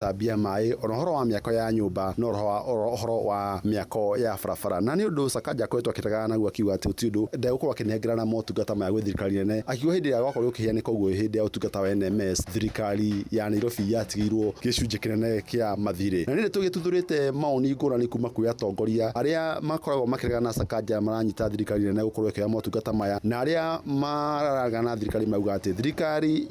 Gũtambia maĩ, ona ũhoro wa mĩako ya nyũmba, na ũhoro wa mĩako ya barabara. Na nĩ ũndũ Sakaja akoretwo akĩregana naguo, akiuga atĩ gũtirĩ ũndũ ndegũkorwo akĩnengerana motungata maya gwĩ thirikari nene, akiuga hĩndĩ ĩrĩa gwakorwo gũkĩheanĩka ũguo hĩndĩ ya ũtungata wa NMS, thirikari ya Nairobi yatigĩirwo gĩcunjĩ kĩnene kĩa mathirĩ. Na nĩ tũgĩtuthũrĩte maoni ngũrani kuma kwĩ atongoria arĩa makoragwo makĩregana na Sakaja, maranyita thirikari nene gũkorwo ĩkĩoya motungata maya, na arĩa mararegana na thirikari mauga atĩ thirikari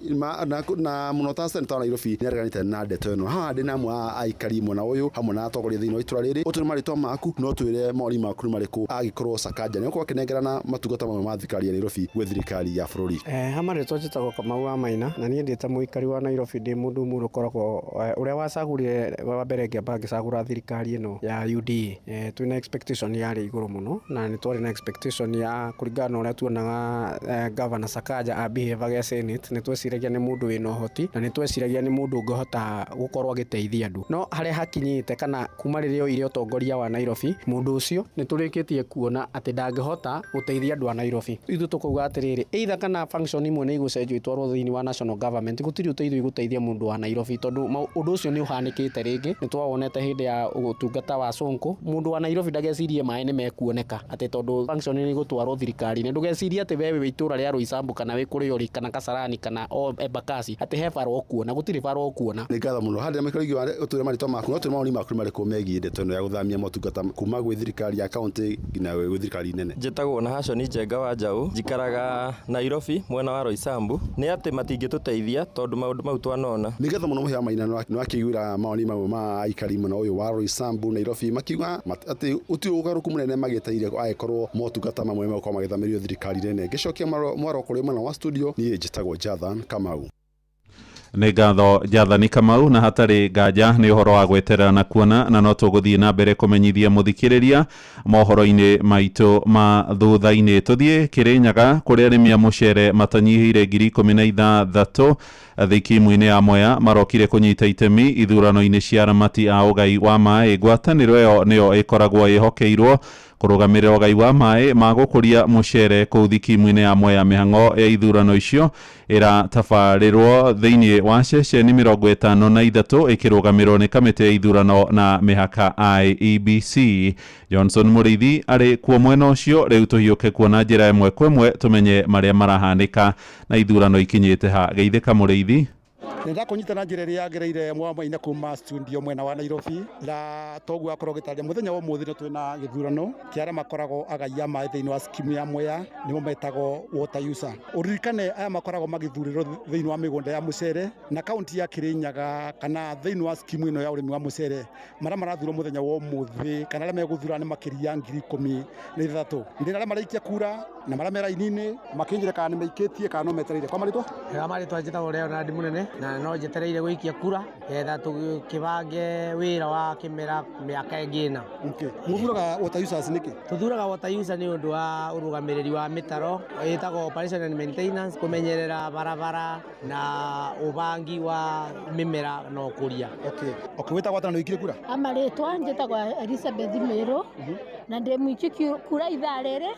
na mũno ta senator wa Nairobi nĩ areganĩte na ndeto ĩno. Haha ndĩ na amwe a aikari mwena ũyũ hamwe na atongoria thĩinĩ wa itũra rĩrĩ. Ũtwĩre marĩtwa maku no twĩre mawoni maku nĩ marĩkũ angĩkorwo Sakaja nĩ gũkorwo akĩnengerana matungata mamwe ma thirikari ya Nairobi gwĩ thirikari ya bũrũri. Ha marĩtwa njĩtagwo Kamau wa Maina, na niĩ ndĩ ta mũikari wa Nairobi, ndĩ mũndũ ũmwe ũkoragwo ũrĩa wacagũrire wa mbere. Ngĩamba ngĩcagũra thirikari ĩno ya UDA, twĩna expectation yarĩ igũrũ mũno, na nĩ twarĩ na expectation ya kũringana na ũrĩa tuonaga Governor Sakaja a behave Senate. Nĩ tweciragia nĩ mũndũ wĩna ũhoti, na nĩ tweciragia nĩ mũndũ ũngĩhota gũkorwo agĩteithia andũ. No harĩa hakinyĩte, kana kuma rĩrĩa oire ũtongoria wa Nairobi, mũndũ ũcio nĩ tũrĩkĩtie kuona atĩ ndangĩhota gũteithia andũ a Nairobi. Ithuĩ tũkauga atĩrĩrĩ, either kana function imwe nĩ igũcenjio itwarwo thĩinĩ wa national government, gũtirĩ ũteithio igũteithia mũndũ wa Nairobi, tondũ ũndũ ũcio nĩ ũhanĩkĩte rĩngĩ. Nĩ twawonete hĩndĩ ya ũtungata wa Sonko. Mũndũ wa Nairobi ndagecirie maĩ nĩ mekuoneka atĩ tondũ function nĩ igũtwarwo thirikari-inĩ. Ndũgecirie atĩ we wĩ itũra rĩa Roysambu, kana wĩ kũrĩa ũrĩ, kana Kasarani, kana o Embakasi, atĩ he bara ũkuona. Gũtirĩ bara ũkuona. Nĩ ngatho mũno handĩ na mũikari ũtwĩre marĩtwa maku no twĩre mawoni maku nĩ marĩkũ megiĩ ndeto ĩno ya gũthamia motungata kuma gwĩ thirikari ya kaunti nginya gwĩ thirikari nene. Njĩtagwo Nahashoni Njenga wa Njaũ, njikaraga Nairobi mwena wa Roysambu. Nĩ atĩ matingĩtũteithia tondũ maũndũ mau twanona. Nĩ ngatho mũno, mũhĩa Maina. Nĩ wakĩiguĩra mawoni mamwe ma aikari mwena ũyũ wa Roysambu, Nairobi, makiuga atĩ gũtirĩ ũgarũrũku mũnene magĩteire angĩkorwo motungata mamwe megũkorwo magĩthamĩrio thirikari nene. Ngĩcokia mwaro kũrĩ mwena wa studio, niĩ njĩtagwo Jathan Kamau. Nĩ ngatho, Jathani Kamau. Na hatarĩ nganja nĩ ũhoro wa gweterera na kuona, na no tũgũthiĩ na mbere kũmenyithia mũthikĩrĩria mohoro-inĩ maitũ ma thutha-inĩ. Tũthiĩ Kĩrĩnyaga, kũrĩa arĩmi a mũcere matanyihĩire 16,000 thikimu-inĩ ya Mwea marokire kũnyita itemi ithurano-inĩ cia aramati a ũgai wa maĩ. Ngwatanĩro ĩyo nĩyo ĩkoragwo ĩhokeirwo kũrũgamĩrĩra ũgai wa maĩ ma gũkũria mũcere kũu thikimu-inĩ ya Mwea. Mĩhang'o ya ithurano icio ĩratabarĩrwo thĩinĩ wa ceceni 53, ĩkĩrũgamĩrĩrwo nĩ kamĩtĩ ya ithurano na mĩhaka, IEBC. Johnson Mũrĩithi arĩ kuo mwena ũcio. Rĩu tũhiũke kuona njĩra ĩmwe kwa ĩmwe, tũmenye marĩa marahanĩka na ithurano ikinyĩte ha. Geithĩka, Mũrĩithi. Nĩ ndakũnyita na njĩra ĩrĩa yagĩrĩire, Mwamaina, kuma studio mwena wa Nairobi. Na toguo akorwo gĩtarĩria, mũthenya wa ũmũthĩ nĩ twĩna gĩthurano kĩa arĩa makoragwo agai a maĩ thĩinĩ wa skimu ya Mwea, nĩmo metagwo water user. Ũririkane aya makoragwo magĩthurĩrwo thĩinĩ wa mĩgũnda ya mũcere na kaunti ya Kirinyaga, kana thĩinĩ wa skimu ĩno ya ũrĩmi wa mũcere. Marĩa marathurwo mũthenya wa ũmũthĩ, kana arĩa megũthura, nĩ makĩria 16,000. Ndĩ na arĩa maraikia kura na marĩa me raini-inĩ makĩnjĩre kana nĩ maikĩtie kana no metereire. Kwa marĩtwa? Kwa marĩtwa njĩtagwo Leonard Mũnene, na no njetereire gũikia kura getha tũkĩbange wĩra wa kĩmera mĩaka ĩngĩ ĩna. Okay. Mũthuraga water users nĩkĩ? Tũthuraga water user nĩ ũndũ wa ũrũgamĩrĩri wa mĩtaro ĩtagwo operation and maintenance, kũmenyerera barabara na ũbangi wa mĩmera na ũkũria. Okay, wĩtagwo atĩa na nĩ ũikirie kura? Amarĩtwa njĩtagwo Elizabeth Mĩrũ, na ndĩ mũiki kura ithaa rĩrĩ,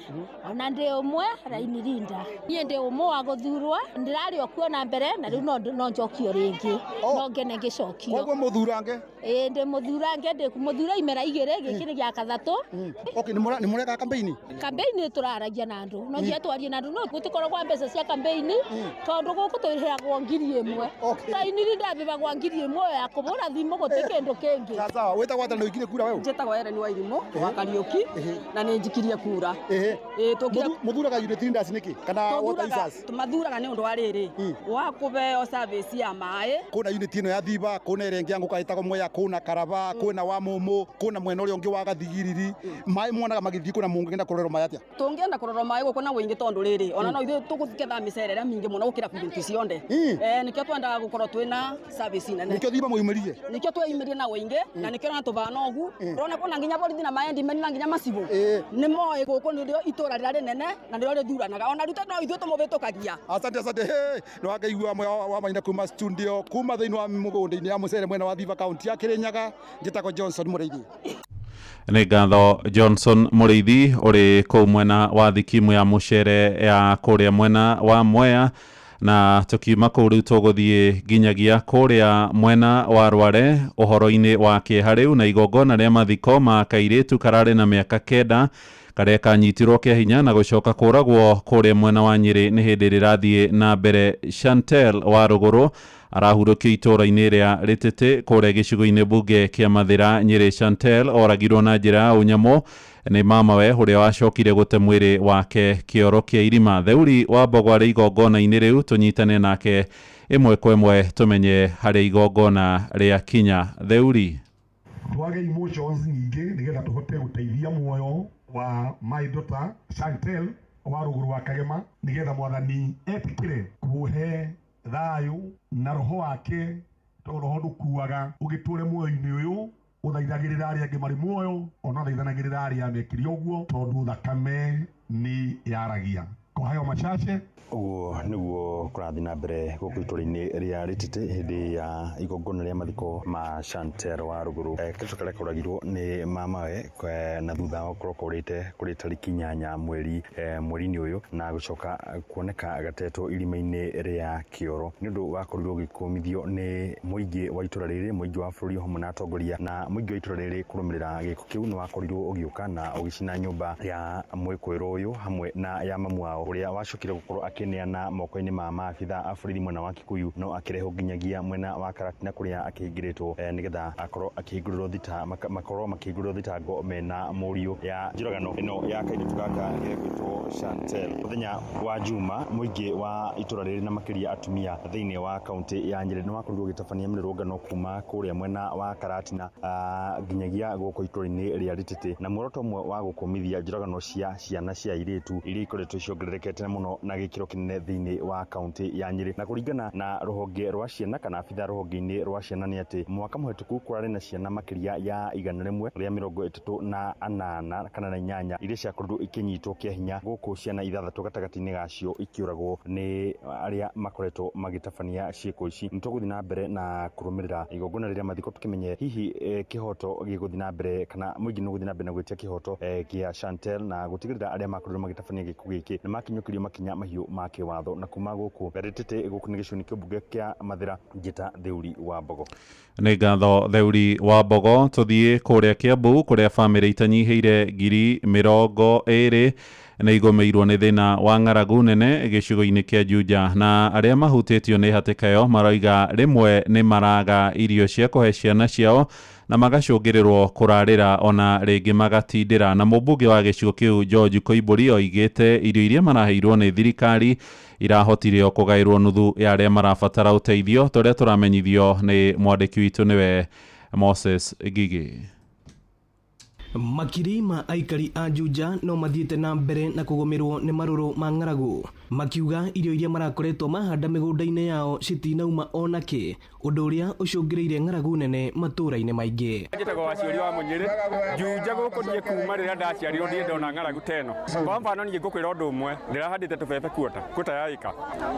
ona ndĩ ũmwe raini rinda. Niĩ ndĩ ũmwe wa gũthurwo, ndĩrarĩ o kuo na mbere, na rĩu no njokio rĩngĩ. No ngene ngĩcokio. Koguo mũthurange? Ĩĩ, ndĩ mũthurange, ndĩ mũthure imera igĩrĩ, gĩkĩ nĩ gĩa gatatũ. Okay, nĩ mũreka kambeini? Kambeini tũraragia na andũ, no nginya twarie na andũ, no gũtikoragwo mbeca cia kambeini, tondũ gũkũ tũrĩhagwo 1000. Raini rinda mbĩbagwo 1000 ya kũbũra thimũ, gũtĩ kĩndũ kĩngĩ. Sawa sawa, wĩtagwo atĩa na ũikirie kura wewe? Njĩtagwo Ellen Wairimũ wa Kariũki, na nĩ njikirie kura. Ĩĩ, tũkire. Mũthuraga unit leaders nĩkĩ, kana water users? Tũmathuraga nĩ ũndũ wa rĩrĩ wa kũbeo service ya maĩ. Kwĩna unit ĩno ya Thiba, kwĩna ĩrĩa ĩngĩ ya Ngũka ĩtagwo Mwea, kwĩna Karaba, kwĩna wa Mũmũ, kwĩna mwena ũrĩa ũngĩ wa Gathigiriri. Maĩ mwonaga magĩthiĩ kwĩna mũngĩenda kũrorerwo maĩ atĩa? Tũngĩenda kũrorwo maĩ gũkũ na ũingĩ, tondũ rĩrĩ ona no ithuĩ tũgũketha mĩcere ĩrĩa mĩingĩ mũno gũkĩra unit ciothe. Nĩkĩo twendaga gũkorwo twĩna service nene. Nĩkĩo Thiba mwĩyumĩririe? Nĩkĩo tweyumĩrie na ũingĩ, na nĩkĩo ona tũbana ũgu ũrona kwĩna nginya borithi na maendimeni na nginya macibũ nĩ moĩ gũkũ nĩrĩo itũra rĩrĩa rĩnene na nĩrĩo rĩthuranaga, ona rĩu no ithuĩ tũmũbĩtũkagia. Asante, asante. Hey, nĩ wakaigua wa Maina kuma studio, kuma thĩinĩ wa mũgũnda-inĩ ya mũcere mwena wa Thiba, kaunti ya Kirinyaga. Njĩtagwo Johnson Mũrĩithi. Nĩ ngatho, Johnson Mũrĩithi, ũrĩ kũu mwena wa thikimu ya mũcere ya kũrĩa mwena wa Mwea. Na tukiuma kũu rĩu tũgũthiĩ nginyagia kũrĩa mwena wa Rware ũhoro-inĩ wa kĩeha rĩu na igongona rĩa mathiko ma kairĩtu kararĩ na mĩaka 9 karĩa kanyitirwo kĩa hinya na gũcoka kũragwo kũrĩa mwena wa Nyĩrĩ nĩ hĩndĩ rĩrathiĩ na mbere. Chantel wa Rũgũrũ arahurũkio itũũra-inĩ rĩa Rĩtĩtĩ kũrĩa gĩcigo-inĩ mbunge kĩa Mathĩra Nyĩrĩ. Chantel oragirwo na njĩra ya ũnyamũ nĩ mamawe ũrĩa wacokire gũte mwĩrĩ wake kĩoro kĩa irima. Theuri wa Mbogo arĩ igongona-inĩ rĩu, tũnyitane nake ĩmwe kwa ĩmwe tũmenye harĩa igongona rĩa kinya. Theuri, twage emotions nyingĩ nĩgetha tũhote gũteithia muoyo wa my daughter Chantel wa Rũgũrũ wa Kagema, nĩgetha Mwathani etĩkĩre kũhe thayũ na roho wake, tondũ roho ndũkuaga, ũgĩtũre muoyo-inĩ ũyũ ũthaithagĩrĩra arĩa angĩ marĩ muoyo, ona ũthaithanagĩrĩra arĩa mekire ũguo, tondũ thakame nĩ yaragia. Kwa hayo machache, Ũguo nĩguo kũrathiĩ na mbere gũkũ itũũra-inĩ rĩa Rĩtĩtĩ hĩndĩ ya igongona rĩa mathiko ma Chantel wa Rũgũrũ, kairĩtu karĩa koragirwo nĩ mamawe na thutha wa gũkorwo korĩte kũrĩ tarĩki 8 mweri mweri-inĩ ũyũ na gũcoka kuoneka gatetwo irima-inĩ rĩa kĩoro. Nĩ ũndũ wakorirwo ũgĩkũmithio nĩ mũingĩ wa itũũra rĩrĩ, mũingĩ wa bũrũri hamwe na atongoria, na mũingĩ wa itũũra rĩrĩ kũrũmĩrĩra gĩko kĩu nĩ wakorirwo ũgĩũka na ũgĩcina nyũmba ya mwĩkũĩrwo ũyũ hamwe na ya mamu wao, ũrĩa wacokire gũkorwo akĩneana moko-inĩ ma maabitha a borithi mwena wa Kikuyu, no akĩrehwo nginyagia mwena wa Karatina kũrĩa akĩhingĩrĩtwo, nĩgetha akorwo akĩhingũrĩrwo thita, makorwo makĩhingũrĩrwo thitango mena mũriũ ya njũragano ĩno ya kairĩtu gaka gegwĩtwo Chantel. Mũthenya wa Juma, mũingĩ wa itũũra rĩrĩ na makĩria atumia thĩinĩ wa kaunti ya Nyĩrĩ nĩ wakorirwo ũgĩtabania mĩrũrũngano kuma kũrĩa mwena wa Karatina nginyagia gũkũ itũũra-inĩ rĩa Rĩtĩtĩ, na muoroto ũmwe wa gũkũmithia njũragano cia ciana cia airĩtu iria ikoretwo ciongererekete mũno na gĩkĩro kĩnene thĩinĩ wa kaunti ya Nyĩrĩ. Na kũringana na rũhonge rwa ciana kana abitha rũhonge-inĩ rwa ciana nĩ atĩ mwaka mũhetũku kũrarĩ na ciana makĩria ya 138 kana na 8 iria ciakorirwo ikĩnyitwo kĩa hinya gũkũ ciana 6 gatagatĩ-inĩ gacio ikĩũragwo nĩ arĩa makoretwo magĩtabania ciĩko ici. Nĩ tũgũthiĩ na mbere na kũrũmĩrĩra igongona rĩrĩa mathiko tũkĩmenye hihi kĩhoto gĩgũthiĩ na mbere kana mũingĩ nĩ ũgũthiĩ na mbere na gwĩtia kĩhoto kĩa Chantel na gũtigĩrĩra arĩa makorirwo magĩtabania gĩko gĩkĩ nĩ makinyũkĩrio makinya mahiũ ma kĩwatho. Na kuma gũkũ Rĩtĩtĩ, gũkũ nĩ gĩcigo-inĩ kĩa mbunge kĩa Mathĩra, njĩta Theuri wa Mbogo. Nĩ ngatho Theuri wa Mbogo. Tũthiĩ kũrĩa Kiambu kũrĩa bamĩrĩ itanyihĩire 20,000 nĩ igũmĩirwo nĩ thĩna wa ng'aragu nene gĩcigo-inĩ kĩa Juja, na arĩa mahutĩtio nĩ hatĩka ĩyo maroiga rĩmwe nĩ maraga irio cia kũhe ciana ciao na magacũngĩrĩrwo kũrarĩra ona rĩngĩ magatindĩra. Na mũmbunge wa gĩcigo kĩu George Koimbũri oigĩte irio iria maraheirwo nĩ thirikari irahotire o kũgaĩrwo nuthu ya arĩa marabatara ũteithio, tũrĩa tũramenyithio nĩ mwandĩki witũ nĩwe Moses Ngigĩ. Makiri ma aikari a Juja no mathiĩte na mbere na kũgũmĩrwo nĩ marũrũ ma ng'aragu, makiuga irio iria marakoretwo mahanda mĩgũnda-inĩ yao citinauma onakĩ, ũndũ ũrĩa ũcũngĩrĩire ng'aragu nene matũũra-inĩ maingĩ. Njĩtagwo Waciũri wa Mũnyĩrĩ, Juja gũkũ niĩ kuma rĩrĩa ndaciarirwo ndirĩ ndona ng'aragu ta ĩno. Kwa mfano niĩ ngũkwĩra ũndũ ũmwe, ndĩrahandĩte tũbebe kuota ya ĩka,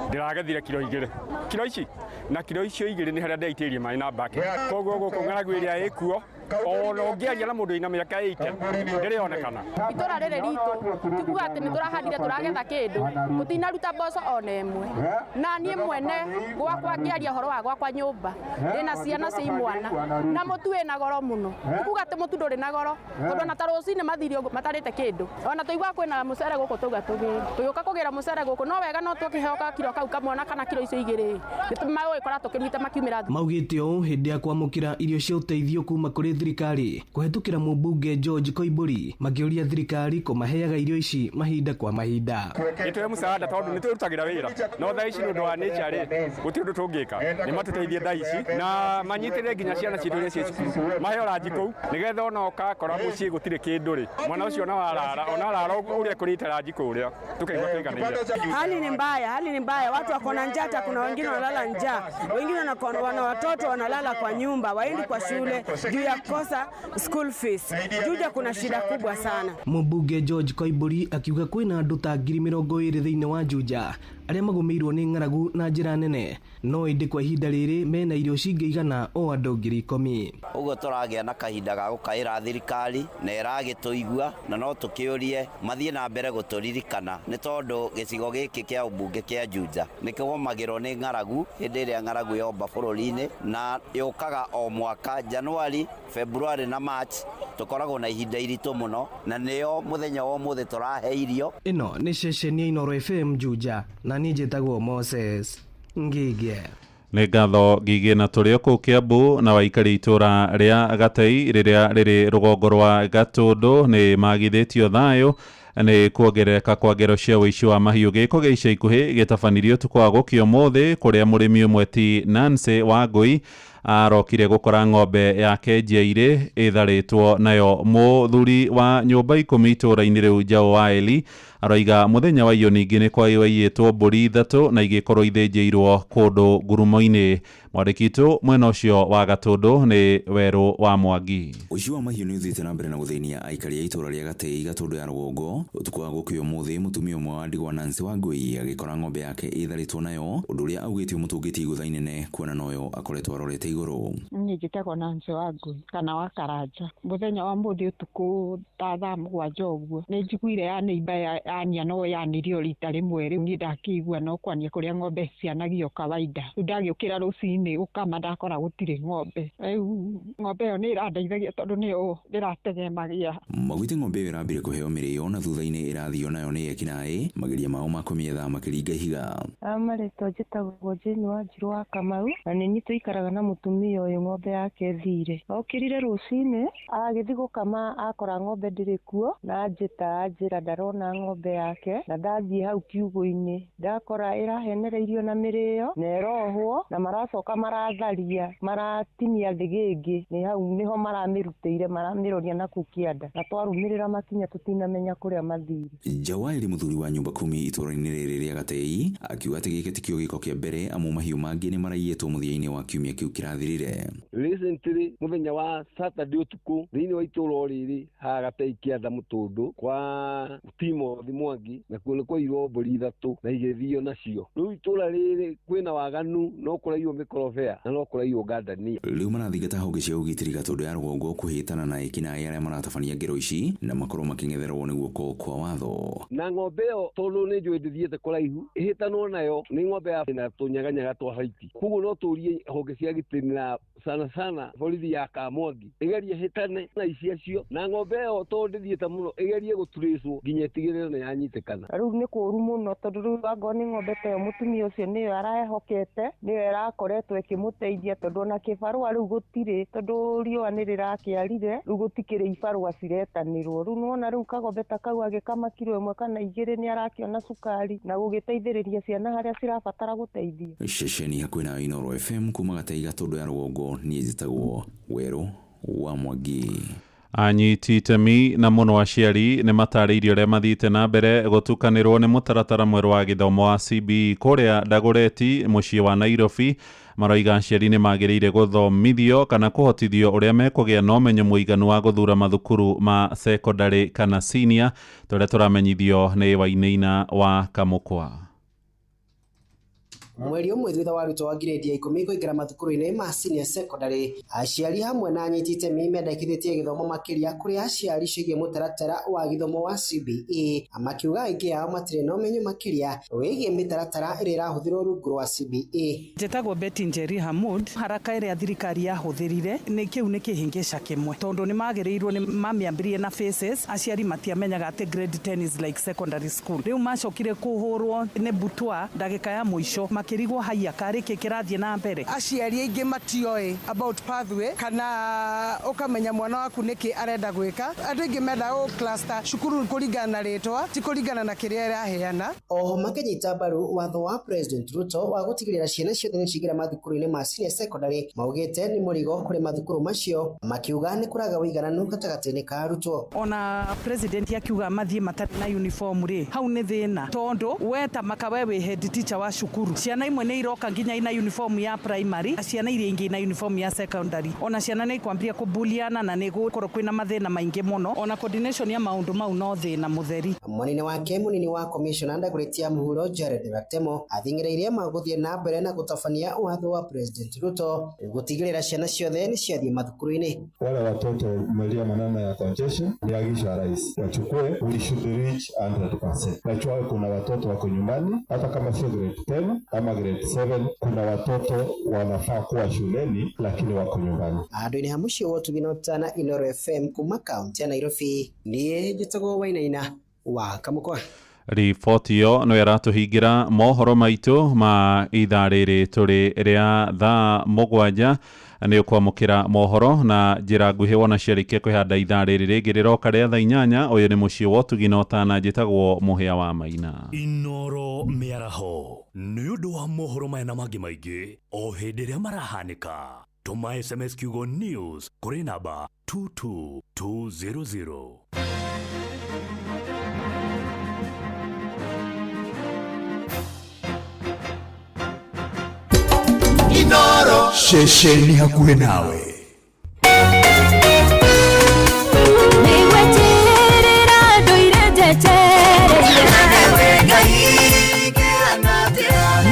ndĩragethire kiro 2, kiro ici na kiro icio 2 nĩ harĩa ndaitĩrĩirie maĩ na bucket. Koguo gũkũ ng'aragu ĩrĩa ĩkuo ona ũngĩaria na mũndũ wĩna mĩaka 80 ndĩrĩonekana. Itũra rĩrĩ ritũ tikuga atĩ nĩ tũrahandire tũragetha kĩndũ, tũtinaruta mboco ona ĩmwe. Na niĩ mwene gwakwa ngĩaria ũhoro wa gwakwa nyũmba ndĩna ciana cia imwana na mũtu wĩna goro mũno, tikuga atĩ mũtu ndũrĩ na goro, tondũ ona ta rũcinĩ mathire ũguo matarĩte kĩndũ. Ona tũiguaga kwĩna mũcere gũkũ tauga tũgĩre, tũgĩũka kũgĩra mũcere gũkũ no wega no tũkĩheo kiro kau kamwe ona kana kiro icio 2 nĩ magũgĩkora tũkĩrugĩte makiumĩra. Maugĩte ũũ hĩndĩ ya kwamũkĩra irio cia ũteithio kuma kũrĩ thirikari kũhetũkĩra mũmbunge George Koimbũri, makĩũria thirikari kũmaheaga irio ici mahinda kwa mahinda. Nĩtũhe mũsaada tondũ nĩtwĩrutagĩra wĩra, no thaa ici nĩ ũndũ wa nature rĩ, gũtirĩ ũndũ tũngĩka. Nĩ matũteithie thaa ici na manyitĩrĩre nginya ciana citũ iria ciĩ cukuru, maheo ranji kũu nĩgetha ona ũkakora mũciĩ gũtirĩ kĩndũ rĩ, mwana ũcio ona warara ona arara ũrĩa kũrĩte ranji kũrĩa tũkaigua tũiganĩire. Hali ni mbaya, hali ni mbaya, watu wako na njaa, kuna wengine wanalala njaa, wengine wana watoto wanalala kwa nyumba, waendi kwa shule juu ya kukosa school fees. Juja kuna shida kubwa sana. Mũmbunge George Koimbũri akiuga kwĩna andũ ta 20,000 thĩinĩ wa Juja Arĩa magũmĩirwo nĩ ng'aragu na njĩra nene, no ĩndĩ kwa ihinda rĩrĩ mena irio cingĩigana o andũ 10,000. Ũguo tũragĩa na kahinda ga gũkaĩra thirikari na ĩragĩtũigua, na no tũkĩũrie mathiĩ na mbere gũtũririkana, nĩ tondũ gĩcigo gĩkĩ kĩa ũmbunge kĩa Juja nĩ kĩgomagĩrwo nĩ ng'aragu hĩndĩ ĩrĩa ng'aragu yomba bũrũri-inĩ, na yũkaga o mwaka Januari, February na March. Tũkoragwo na ihinda iritũ mũno, na nĩyo mũthenya wa ũmũthĩ tũrahe irio. Ĩno nĩ ceceni ya Inooro FM Juja, na niĩ njĩtagwo Moses Ngige. Nĩ ngatho Ngigĩ. Na tũrĩ o kũu Kiambu, na waikari itũra rĩa Gatei rĩrĩa rĩrĩ rũgongo rwa Gatũndũ nĩ magithĩtio thayũ nĩ kuongerereka kwa ngero cia ũici wa mahiũ. Gĩko gĩa ica ikuhĩ gĩtabanirio ũtukũ wa gũkĩa ũmũthĩ, kũrĩa mũrĩmi ũmwe ti Nancy Wangũi arokire gũkora ng'ombe yake njiairĩ ĩtharĩtwo nayo. Mũthuri wa nyũmba 10 itũũra-inĩ rĩu, Njaũ wa Eli, aroiga mũthenya wa iyo ningĩ nĩ kwaiyĩtwo mbũri 3 na igĩkorwo ithĩnjĩirwo kũndũ ngurumo-inĩ. Mwandĩki witũ mwena ũcio wa Gatũndũ nĩ Werũ wa Mwangi. Ũici wa mahiũ nĩ ũthiĩte na mbere na gũthĩnia aikari a itũũra rĩa Gatei, Gatũndũ ya rũgongo. Ũtukũ wa gũkĩa ũmũthĩ, mũtumia ũmwe wa ndigwa Nancy Wangũi agĩkora ng'ombe yake ĩtharĩtwo nayo, ũndũ ũrĩa augĩte ũmũtũngĩtie igũtha inene, kuona noyo akoretwo arorete igũrũ. Niĩ njĩtagwo Nancy Wangũi kana wa Karanja. Mũthenya wa mũthĩ ũtukũ ta thaa 7 ũguo nĩ njiguire ya neighbour yania, no yanirio rita rĩmwe. Rĩu niĩ ndakĩigua no kwania kũrĩa ng'ombe cianagio kawaida. Rĩu ndagĩũkĩra rũcinĩ gũkama, ndakora gũtirĩ ng'ombe. Rĩu ng'ombe ĩyo nĩ ĩrandeithagia tondũ nĩyo ndĩrategemagia. Maugĩte ng'ombe ĩyo ĩrambire kũheo mĩrĩo na thutha-inĩ ĩrathio nayo nĩ ekinaĩ, mageria mao ma kũmĩetha makĩringa ihiga. Marĩtwa njĩtagwo Jane Wanjiru wa Kamau, na nĩ niĩ tũikaraga na mũtumia ũyũ ng'ombe yake ĩthire. Okĩrire rũcinĩ agĩthiĩ gũkama, akora ng'ombe ndĩrĩ kuo, na anjĩta anjĩra ndarona ng'ombe yake, na ndathiĩ hau kiugũ-inĩ ndakora ĩrahenereirio na mĩrĩo na ĩrohwo, na maracoka maratharia maratinia thĩgĩngĩ, nĩ hau nĩho maramĩrutĩire maramĩroria na kũu kĩanda, na twarũmĩrĩra makinya tũtinamenya kũrĩa mathire. Jawairi, mũthuri wa nyũmba 10 itũũra-inĩ rĩrĩ rĩa Gatei, akiuga atĩ gĩkĩ tikĩo gĩko kĩa mbere, amu mahiũ mangĩ nĩ maraiyĩtwo mũthia-inĩ wa kiumia kĩu kĩrathirire. Recently mũthenya wa Saturday ũtukũ thĩinĩ wa itũũra rĩrĩ haha Gatei kĩanda Mũtũndũ kwa Timothy Mwangi, na kuo nĩ kwairwo mbũri 3 na igĩthio nacio. Rĩu itũũra rĩrĩ kwĩna waganu, no kũraiywo mĩkorobea na no kũraiywo ngandania. Rĩu marathingata honge cia ũgitĩri Gatũndũ ya rũgongo kũhĩtana na ekinaĩ arĩa maratabania ngero ici na makorwo makĩng'etherwo nĩ guoko kwa watho. Na ng'ombe ĩyo tondũ nĩ njũĩ ndĩthiĩte kũraihu, ĩhĩtanwo nayo nĩ ng'ombe ya na tũnyaganyaga twa haiti. Koguo no tũrie honge cia gitĩri na sana sana borithi ya Kamwangi ĩgerie hĩtane na ici acio, na ng'ombe ĩyo tondũ ndĩthiĩte mũno ĩgerie gũturĩcwo nginya ĩtigĩrĩre nĩ yanyitĩkana. Rĩu nĩ kũũru mũno tondũ rĩu angorwo nĩ ng'ombe ta ĩyo mũtumia ũcio nĩyo arehokete, nĩyo ĩrakoretwo ĩkĩmũteithia, tondũ ona kĩbarũa rĩu gũtirĩ, tondũ riũa nĩ rĩrakĩarire, rĩu gũtikĩrĩ ibarũa ciretanĩrwo. Rĩu nĩwona rĩu kagombe ta kau agĩkama kiro 1 kana 2 nĩ arakĩona cukari na gũgĩteithĩrĩria ciana harĩa cirabatara gũteithio. Ceceni hakuhĩ na Inooro FM kuma Gatei, Gatũndũ ya rũgongo, niĩ njĩtagwo Werũ wa Mwangi. Anyiti itemi na mũno aciari nĩ matarĩirie ũrĩa mathiĩte na mbere gũtukanĩrwo nĩ mũtaratara mwerũ wa gĩthomo wa CBE kũrĩa Dagoretti mũciĩ wa Nairobi. Maroiga aciari nĩ magĩrĩire gũthomithio kana kũhotithio ũrĩa mekũgĩa na ũmenyo mũiganu wa gũthura mathukuru ma secondary kana senior, tũrĩa tũramenyithio nĩ Wainaina wa Kamũkwa. Mweri ũmwe thutha wa arutwo a grade ya 10 kũingĩra mathukuru-inĩ ma senior secondary, aciari hamwe na anyiti itemi mendekithĩtie gĩthomo makĩria kũrĩ aciari ciĩgiĩ mũtaratara wa gĩthomo wa CBE, makiuga aingĩ ao matirĩ na ũmenyo makĩria wĩgiĩ mĩtaratara ĩrĩa ĩrahũthĩrwo rungu rwa CBE. Njĩtagwo Betty Njeri Hamud. Haraka ĩrĩa thirikari yahũthĩrire nĩ kĩu nĩ kĩhĩngĩca kĩmwe, tondũ nĩ magĩrĩirwo nĩ mamĩambirie na phases. Aciari matiamenyaga atĩ grade 10 is like secondary school. Rĩu macokire kũhũrwo nĩ butwa ndagĩka ya mũico, makĩrigwo haiya karĩ kĩ kĩrathiĩ na mbere. Aciari aingĩ matioĩ about pathway, kana ũkamenya mwana waku nĩkĩ arenda gwĩka. Andũ aingĩ mendaga gũ cluster cukuru kũringana na rĩtwa, ti kũringana na kĩrĩa ĩraheana. Oho makĩnyita mbaru watho wa President Ruto wa gũtigĩrĩra ciana ciothe nĩ ciaingĩra mathukuru-inĩ ma senior secondary, maugĩte nĩ mũrigo kũrĩ mathukuru macio, makiuga nĩ kũraga ũigananu gatagatĩ-inĩ ka arutwo. Ona president akiuga mathiĩ matarĩ na uniform rĩ, hau nĩ thĩna, tondũ we ta maka we wĩ head teacher wa cukuru, Ciana imwe nĩ iroka nginya ina uniform ya primary, ciana iria ingĩ ina uniform ya secondary. Ona ciana nĩ ikwambia kũbuliana na nĩ gũkorwo kwĩna mathĩna maingĩ mũno. Ona coordination ya maũndũ mau no thĩna mũtheri. Mwena-inĩ wake munini wa commissioner Ndagũrĩtia Mũhuro Jared Ratemo athing'ĩrĩirie magũthiĩ na mbere na gũtabania watho wa President Ruto gũtigĩrĩra ciana ciothe nĩ ciathiĩ mathukuru-inĩ. Wale watoto umelia maneno ya congestion, ni agizo ya rais wachukue, we should reach 100%. Najua kuna watoto wako nyumbani, hata kama sio grade 10 ama grade 7, kuna watoto wanafaa kuwa shuleni lakini wako nyumbani. Handũ-inĩ ha mũciĩ wa ũtugi na ũtana Inooro FM kuma kaunti ya Nairobi, niĩ njĩtagwo Wainaina wa Kamũkwa. Riboti ĩyo no ĩratũhingĩra mohoro maitũ ma ithaa rĩrĩ tũrĩ rĩa thaa 7. Nĩ ũkwamũkĩra mohoro na njĩra nguhĩ wona ciarĩkia kwĩhanda ithaa rĩrĩ rĩngĩ rĩroka rĩa thaa 8. Ũyũ nĩ mũciĩ wa ũtugi na ũtana, njĩtagwo Mũhĩa wa Maina. Inooro mĩaraho nĩ ũndũ wa mohoro maya na mangĩ maingĩ o hĩndĩ ĩrĩa marahanĩka. Tũma SMS kiugo news kũrĩ namba 22200. Inooro ceceni hakuhĩ nawe. Nĩgweterera ndũire njetereire.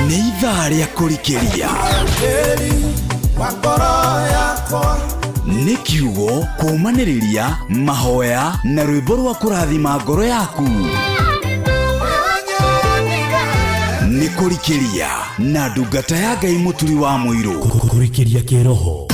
Nĩ ithaa rĩa kũrikĩria, nĩ kiugo kũũmanĩrĩria, mahoya na rwĩmbo rwa kũrathima ngoro yaku. Nĩ kũrikĩria na ndungata ya Ngai Mũturi wa Mũirũ. Kũrikĩria kĩroho.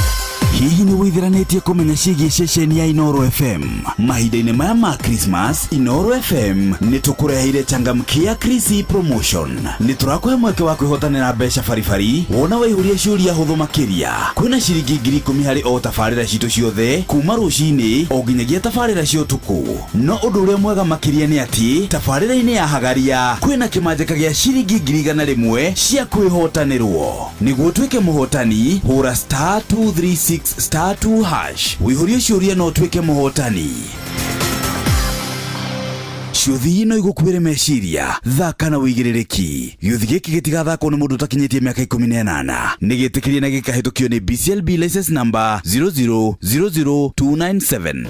Hihi nĩ wĩtheranĩtie kũmenya ciĩgiĩ ceceni ya Inooro FM? Mahinda-inĩ maya ma Christmas, Inooro FM nĩ tũkũreheire changamkia Krisi promotion. Nĩ tũrakũhe mweke wa kwĩhotanĩra mbeca baribari wona waihũria ciũria hũthũ makĩria. Kwĩna ciringi 10,000 harĩ o tabarĩra citũ ciothe kuma rũcinĩ o nginyagia tabarĩra cia ũtukũ. No ũndũ ũrĩa mwega makĩria nĩ atĩ tabarĩra-inĩ ya Hagaria kwĩna kĩmanjĩka gĩa ciringi 100,000 cia kwĩhotanĩrwo. Nĩguo ũtuĩke mũhotani, hũra *236 *2# wĩihũrie ciũria na ũtuĩke mũhotani. Ciũthi no igũkuĩre meciria, thaka na wĩigĩrĩrĩki. Gĩũthi gĩkĩ gĩtigathakwo nĩ mũndũ ũtakinyĩtie mĩaka 18. Nĩ gĩtĩkĩrie na gĩkahĩtũkio nĩ BCLB license number 0000297.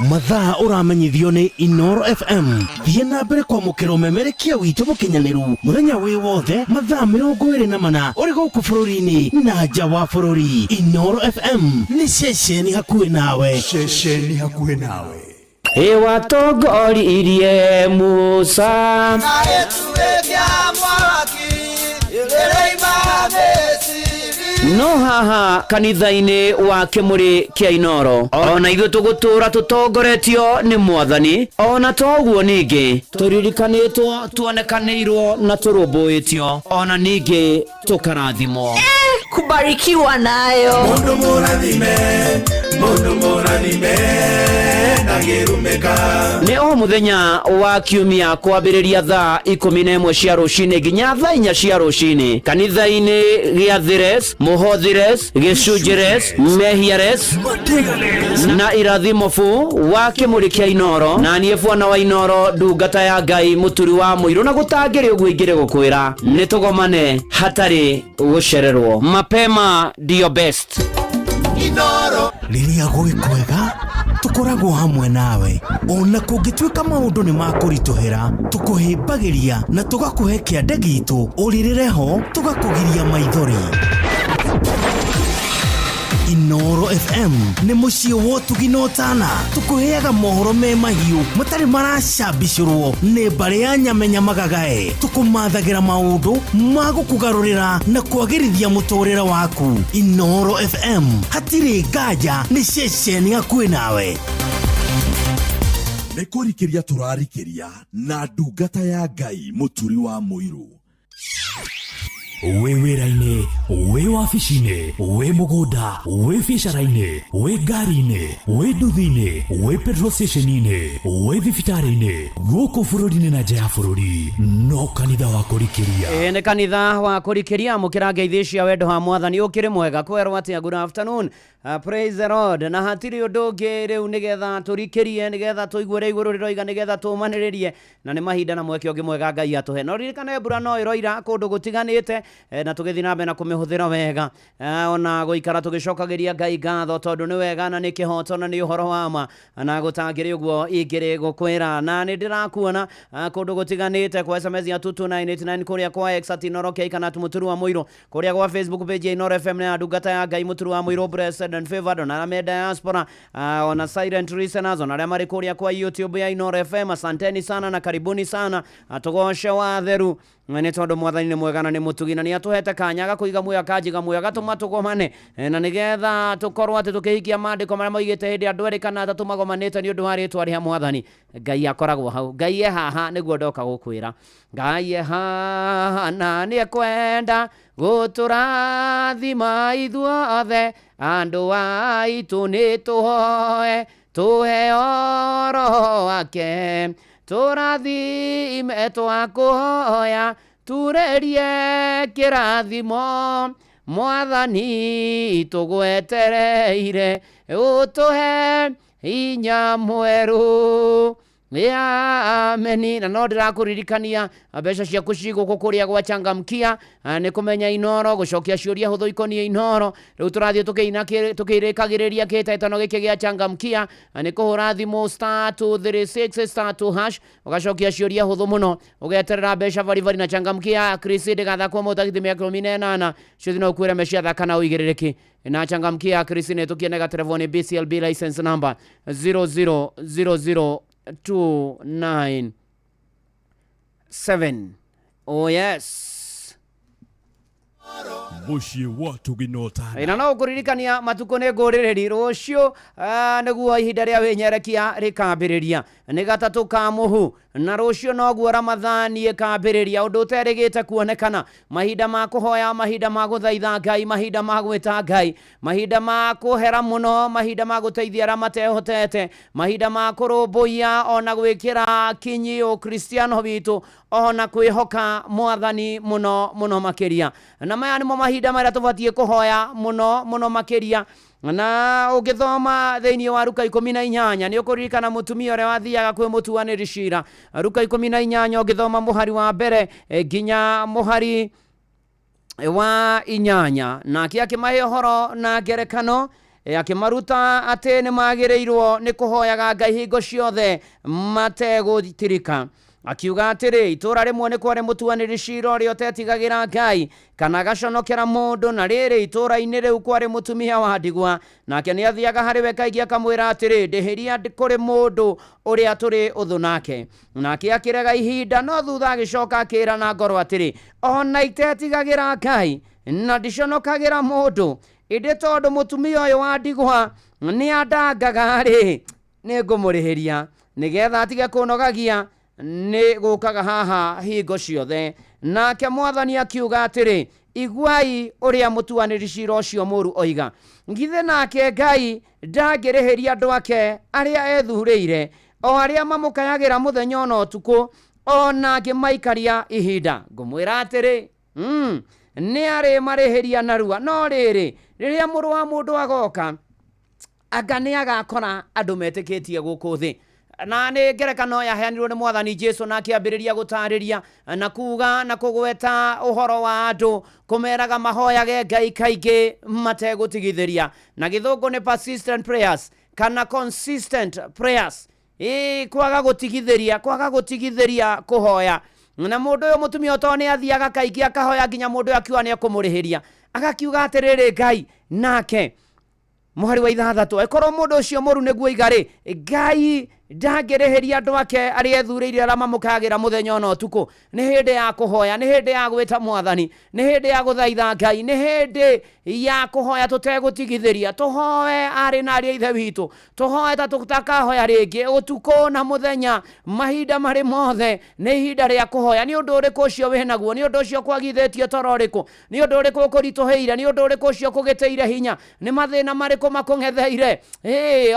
Mathaa ũramenyithio nĩ Inooro FM. Thiĩ na mbere kwamũkĩra ũmemerekia witũ mũkinyanĩru mũthenya wĩ wothe mathaa 24 ũrĩ gũkũ bũrũri-inĩ na nja wa bũrũri. Inooro FM nĩ ceceni hakuhĩ nawe. Ceceni hakuhĩ nawe. Ĩwatongoririe Musa no haha kanitha-inĩ wa kĩmũrĩ kĩa Inooro ona ithuĩ tũgũtũra tũtongoretio nĩ Mwathani. Ona toguo ningĩ tũririkanĩtwo, tuonekanĩirwo na tũrũmbũĩtio, ona ningĩ tũkarathimwo. Kubarikiwa nayo. Mundu mũrathime, mundu mũrathime na gĩrumĩka. Nĩ o mũthenya wa kiumia kwambĩrĩria thaa 11 cia rũcinĩ nginya thaa 4 cia rũcinĩ kanitha-inĩ gĩa Thires, Mũhothires, Gĩcunjĩres, Mehiares na irathimo bu wa kĩmũrĩ kĩa Inooro. Na niĩ bwana wa Inooro, ndungata ya Ngai Mũturi wa Mũirũ, na gũtangĩrĩ ũguo ingĩrĩ gũkwĩra nĩ tũgomane hatarĩ gũcererwo. Mapema ndio best. Inooro. Rĩrĩa gwĩ kwega tũkoragwo hamwe nawe, ona kũngĩtuĩka maũndũ nĩ makũritũhĩra, tũkũhĩmbagĩria na tũgakũhe kĩande gitũ, ũrĩrĩre ho tũgakũgiria maithori. Inooro FM nĩ mũciĩ wa ũtugi na ũtana, tũkũheaga mohoro me mahiũ matarĩ maracambicũrwo nĩ mbarĩ ya nyamenya magagae, tũkũmathagĩra maũndũ ma gũkũgarũrĩra na kwagĩrithia mũtũrĩre waku. Inooro FM hatirĩ nganja, nĩ ceceni hakuhĩ nawe. Nĩ kũrikĩria tũrarikĩria na ndungata ya Ngai Mũturi wa Mũirũ. Wĩ wĩra-inĩ, wĩ wabici-inĩ, wĩ mũgũnda, wĩ biacara-inĩ, wĩ ngari-inĩ, wĩ nduthi-inĩ, wĩ petrol station-inĩ, wĩ thibitarĩ-inĩ, gũkũ bũrũri-inĩ na nja ya bũrũri, no kanitha wa kũrikĩria. Nĩ kanitha wa kũrikĩria. Mũkĩra ngeithi cia wendo wa Mwathani ũkĩrĩ mwega kwerwo atĩa. Good afternoon. Praise the Lord. Na hatirĩ ũndũ ũngĩ rĩu nĩgetha tũrikĩrie, nĩgetha tũigue ũrĩa igũrũ rĩroiga, nĩgetha tũmanĩrĩrie, na nĩ mahinda na mweke ũngĩ mwega Ngai atũhe. No ririkane mbura no ĩroira kũndũ gũtiganĩte, Na tũgĩthiĩ na mbere na kũmĩhũthĩra wega, ona gũikara tũgĩcokagĩria Ngai ngatho tondũ nĩ wega na nĩ kĩhoto na nĩ ũhoro wa ma, na gũtangĩrĩ ũguo ingĩrĩ gũkwĩra. Na nĩ ndĩrakuona kũndũ gũtiganĩte kwa SMS ya 22989, kũrĩa kwa X @InoroK kana @Mũturu wa Mũirũ, kũrĩa gwa Facebook page ya Inoro FM na ya ndungata ya Ngai Mũturu wa Mũirũ Blessed and Favored, ona arĩa me diaspora, ona silent listeners, ona arĩa marĩ kũrĩa kwa YouTube ya Inoro FM, asanteni sana na karibuni sana. Tũgoce watheru nĩ tondũ Mwathani nĩ mwega na nĩ mũtugi na nĩ atũhete kanya ga kũiga muoyo, akanjiga muoyo, agatũma tũgomane, na nĩgetha tũkorwo atĩ tũkĩhingia maandĩko marĩa moigĩte hĩndĩ andũ erĩ kana atatũ magomanĩte nĩ ũndũ wa rĩtwa rĩa Mwathani, Ngai akoragwo hau. Ngai e haha nĩguo ndoka gũkwĩra. Ngai e haha na nĩ ekwenda gũtũrathima ithuothe, andũ aitũ nĩ tũhoe tũheo Roho wake, tũrathime twakũhoya, turĩrie kĩrathimo Mwathani tũgwetereire, ũtũhe hinya mwerũ. Ameni. Na no ndĩrakũririkania mbeca ciaku cigũkũ kũrĩa gwa Changamkia, nĩ kũmenya Inoro gũcokia ciũria hũthũ ikoniĩ Inoro. Rĩu tũrathiĩ tũkĩrĩkagĩrĩria kĩhĩtahĩtano gĩkĩ gĩa Changamkia, nĩ kũhũra thimũ *236*2# ũgacokia ciũria hũthũ mũno, ũgeterera mbeca baribari. Na Changamkia Chris ndĩgathakwo mũtagithĩ mĩaka 18 ciothe no ũkwĩre meciathaka na ũigĩrĩrĩki. Na Changamkia Chris nĩ tũkienega telefoni BCLB license number 0000297. Oh yes. Mũciĩ wa tũginotana. Na no ũkũririkania matukũ nĩ ngũrĩrĩri rũciũ, nĩguo ihinda rĩa wĩnyerekia rĩkambĩrĩria nĩ gatatũ ka mũhu, na rũciũ noguo Ramathani ĩkambĩrĩria, ũndũ ũterĩgĩte kuonekana. Mahinda ma kũhoya, mahinda ma gũthaitha Ngai, mahinda ma gwĩta Ngai, mahinda ma kũhera mũno, mahinda ma gũteithia arĩa matehotete, mahinda ma kũrũmbũiya ona gwĩkĩra kinyi ũkristiano witũ, ona kwĩhoka Mwathani mũno mũno makĩria. Na maya nĩmo mahinda marĩa tũbatiĩ kũhoya mũno mũno makĩria. Na ũngĩthoma thĩinĩ wa Ruka 18 nĩ ũkũririkana mũtumia ũrĩa wathiaga kwĩ mũtuanĩri cira. Ruka 18 ũngĩthoma mũhari wa mbere nginya mũhari wa 8, nake akĩmahe ũhoro na ngerekano, akĩmaruta atĩ nĩ magĩrĩirwo nĩ kũhoyaga Ngai hingo ciothe mategũtirika. Akiuga atĩrĩ, itũũra rĩmwe nĩ kwarĩ mũtuanĩri cira ũrĩa ũtetigagĩra Ngai kana agaconokera mũndũ, na rĩrĩ itũũra-inĩ rĩu kwarĩ mũtumia wa ndigwa, nake nĩ athiaga harĩ we kaingĩ akamwĩra atĩrĩ, ndĩhĩria kũrĩ mũndũ ũrĩa tũrĩ ũthũ nake. Nake akĩrega ihinda, no thutha agĩcoka akĩĩra na ngoro atĩrĩ, ona itetigagĩra Ngai na ndiconokagĩra mũndũ, ĩndĩ tondũ mũtumia ũyũ wa ndigwa nĩ andangaga rĩ, nĩ ngũmũrĩhĩria nĩgetha atige kũnogagia nĩ gũkaga haha hingo ciothe. Nake Mwathani akiuga atĩrĩ, iguai ũrĩa mũtuanĩri cira ũcio mũũru oiga. Githĩ nake Ngai ndangĩrĩhĩria andũ ake arĩa ethurĩire, o arĩa mamũkayagĩra mũthenya ona ũtukũ, ona angĩmaikaria ihinda? Ngũmwĩra atĩrĩ, nĩ arĩmarĩhĩria narua. No rĩrĩ, rĩrĩa Mũrũ wa Mũndũ agoka, anga nĩ agakora andũ metĩkĩtie gũkũ thĩ? Na nĩ ngerekano yaheanirwo nĩ Mwathani Jesu, na akĩambĩrĩria gũtarĩria na kuga na kũgweta ũhoro wa andũ kũmeraga mahoyage Ngai kaingĩ mategũtigithĩria. Na gĩthũngũ nĩ persistent prayers kana consistent prayers, kwaga gũtigithĩria, kwaga gũtigithĩria kũhoya. Na mũndũ ũyũ mũtumia ũto nĩ athiaga kaingĩ akahoya nginya mũndũ ũyũ akiuga nĩ ekũmũrĩhĩria, agakiuga atĩrĩrĩ, Ngai nake mũhari wa 6, ĩkorwo mũndũ ũcio mũru nĩguo iga rĩ, Ngai ndangĩrĩhĩria andũ ake arĩa ethurĩire arĩa mamũkagĩra mũthenya ona ũtukũ. Nĩ hĩndĩ ya kũhoya, nĩ hĩndĩ ya gwĩta Mwathani, nĩ hĩndĩ ya gũthaitha Ngai, nĩ hĩndĩ ya kũhoya tũtegũtigithĩria. Tũhoe arĩ na arĩa ithe witũ, tũhoe ta tũtakahoya rĩngĩ ũtukũ na mũthenya, mahinda marĩ mothe nĩ ihinda rĩa kũhoya. Nĩ ũndũ ũrĩkũ ũcio wĩnaguo? Nĩ ũndũ ũcio kwagithĩtie toro ũrĩkũ? Nĩ ũndũ ũrĩkũ ũkũritũhĩire? Nĩ ũndũ ũrĩkũ ũcio ũkũgĩtĩire hinya? Nĩ mathĩna marĩkũ makũng'etheire?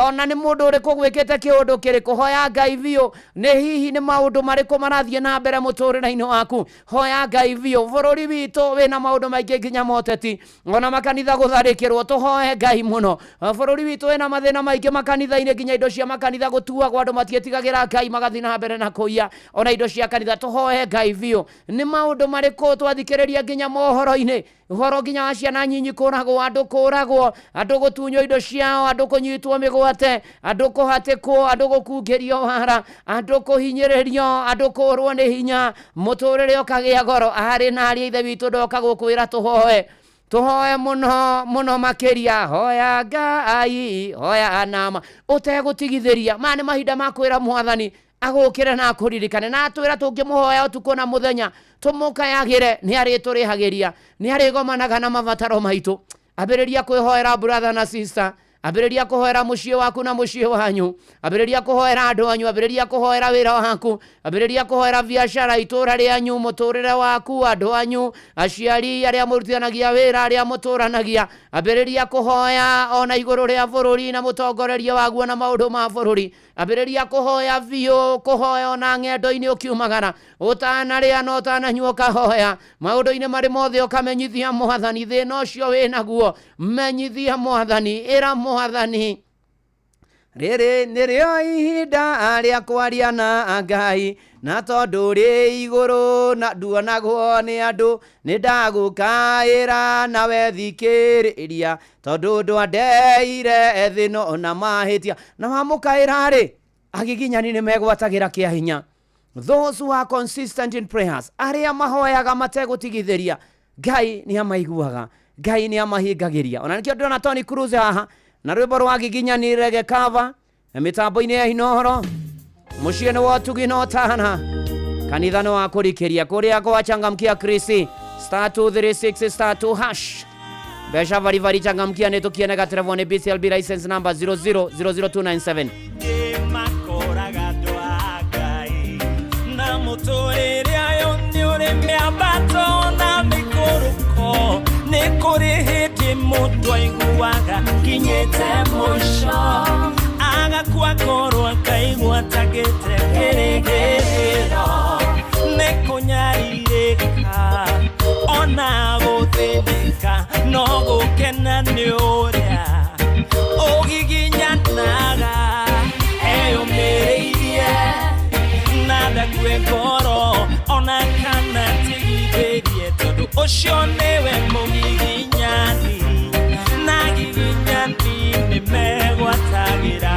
Ona nĩ mũndũ ũrĩkũ gwĩkĩte kĩũndũ kĩrĩkũ? Kũhoya Ngai biũ nĩ hihi nĩ maũndũ marĩkũ marathiĩ na mbere mũtũrĩre-inĩ waku. Hoya Ngai biũ. Bũrũri witũ wĩna maũndũ maingĩ nginya moteti ona makanitha gũtharĩkĩrwo, tũhoe Ngai mũno. Bũrũri witũ wĩna mathĩna maingĩ makanitha-inĩ, nginya indo cia makanitha gũtuagwo, andũ matiĩtigagĩra Ngai magathiĩ na mbere na kũiya ona indo cia kanitha. Tũhoe Ngai biũ. Nĩ maũndũ marĩkũ twathikĩrĩria nginya mohoro-inĩ, ũhoro nginya wa ciana nyinyi kũragwo, andũ kũragwo, andũ gũtunywo indo ciao, andũ kũnyitwo mĩgwate, andũ kũhatĩkwo, andũ gũkungĩrio wara, andũ kũhinyĩrĩrio, andũ kũrwo nĩ hinya, mũtũrĩre ũkagĩa goro. Arĩ na arĩa ithe witũ ndoka gũkwĩra tũhoe, tũhoe mũno mũno makĩria. Hoya Ngai, hoya nama ũtegũtigithĩria. Maya nĩ mahinda ma kwĩra Mwathani agũkĩre na akũririkane, na atwĩra tũngĩmũhoya ũtukũ na mũthenya tũmũkayagĩre, nĩ arĩtũrĩhagĩria, nĩ arĩgomanaga na mabataro maitũ. Ambĩrĩria kwĩhoera brother na sister, ambĩrĩria kũhoera mũciĩ waku na mũciĩ wanyu, ambĩrĩria kũhoera andũ anyu, ambĩrĩria kũhoera wĩra waku, ambĩrĩria kũhoera biacara, itũra rĩanyu, mũtũrĩre waku, andũ anyu, aciari arĩa mũrutithanagia wĩra, arĩa mũtũranagia. Ambĩrĩria kũhoya ona igũrũ rĩa bũrũri na mũtongoreria waguo na maũndũ ma bũrũri. Ambĩrĩria kũhoya biũ, kũhoya ona ng'endo-inĩ ũkiumagara, ũtanarĩa na ũtananyua ũkahoya, maũndũ-inĩ marĩ mothe ũkamenyithia Mwathani thĩna ũcio wĩnaguo. Menyithia Mwathani, ĩra Mwathani rĩrĩ nĩrĩo ihinda rĩa kwaria na Ngai, na tondũ rĩ igũrũ na nduonagwo nĩ andũ, nĩ ndagũkaĩra nawe thikĩrĩria, tondũ ndwandeire thĩ no na mahĩtia. Na wamũkaĩra rĩ, agiginyani nĩ megwatagĩra kĩa hinya. Those who are consistent in prayers, arĩa mahoyaga mategũtigithĩria, Ngai nĩ amaiguaga, Ngai nĩ amahingagĩria. Ona nĩkĩo ndĩrona Tony Cruz haha na rwĩmbo rwa Giginyani Reggae cover na mĩtambo-inĩ ya Inooro. Mũciĩ nĩ wa ũtugi na ũtana, kanitha nĩ wa kũrikĩria, kũrĩa gwachangamkia Krisi star 236 star 2 hash mbeca baribari changamkia nĩ tũkiene gaterevwo nĩ BCLB license number 0000297. Makoraga andũ a Ngai na mũtũrĩre ũyũ nĩ ũrĩ mĩambato na mĩikũrũko, nĩ kũrĩ hĩndĩ mũndũ aiguaga kinyĩte mũico, agakua ngoro akaigua tagĩte kĩrĩgĩrĩro, nĩ kũnyarirĩka ona gũthĩnĩka, no gũkena nĩ ũrĩa ũgiginyanaga eyũmĩrĩirie na ndakue ngoro ona kana tigithĩrie, tondũ ũcio nĩwe mũgiginyani na giginyani nĩ megwatagĩra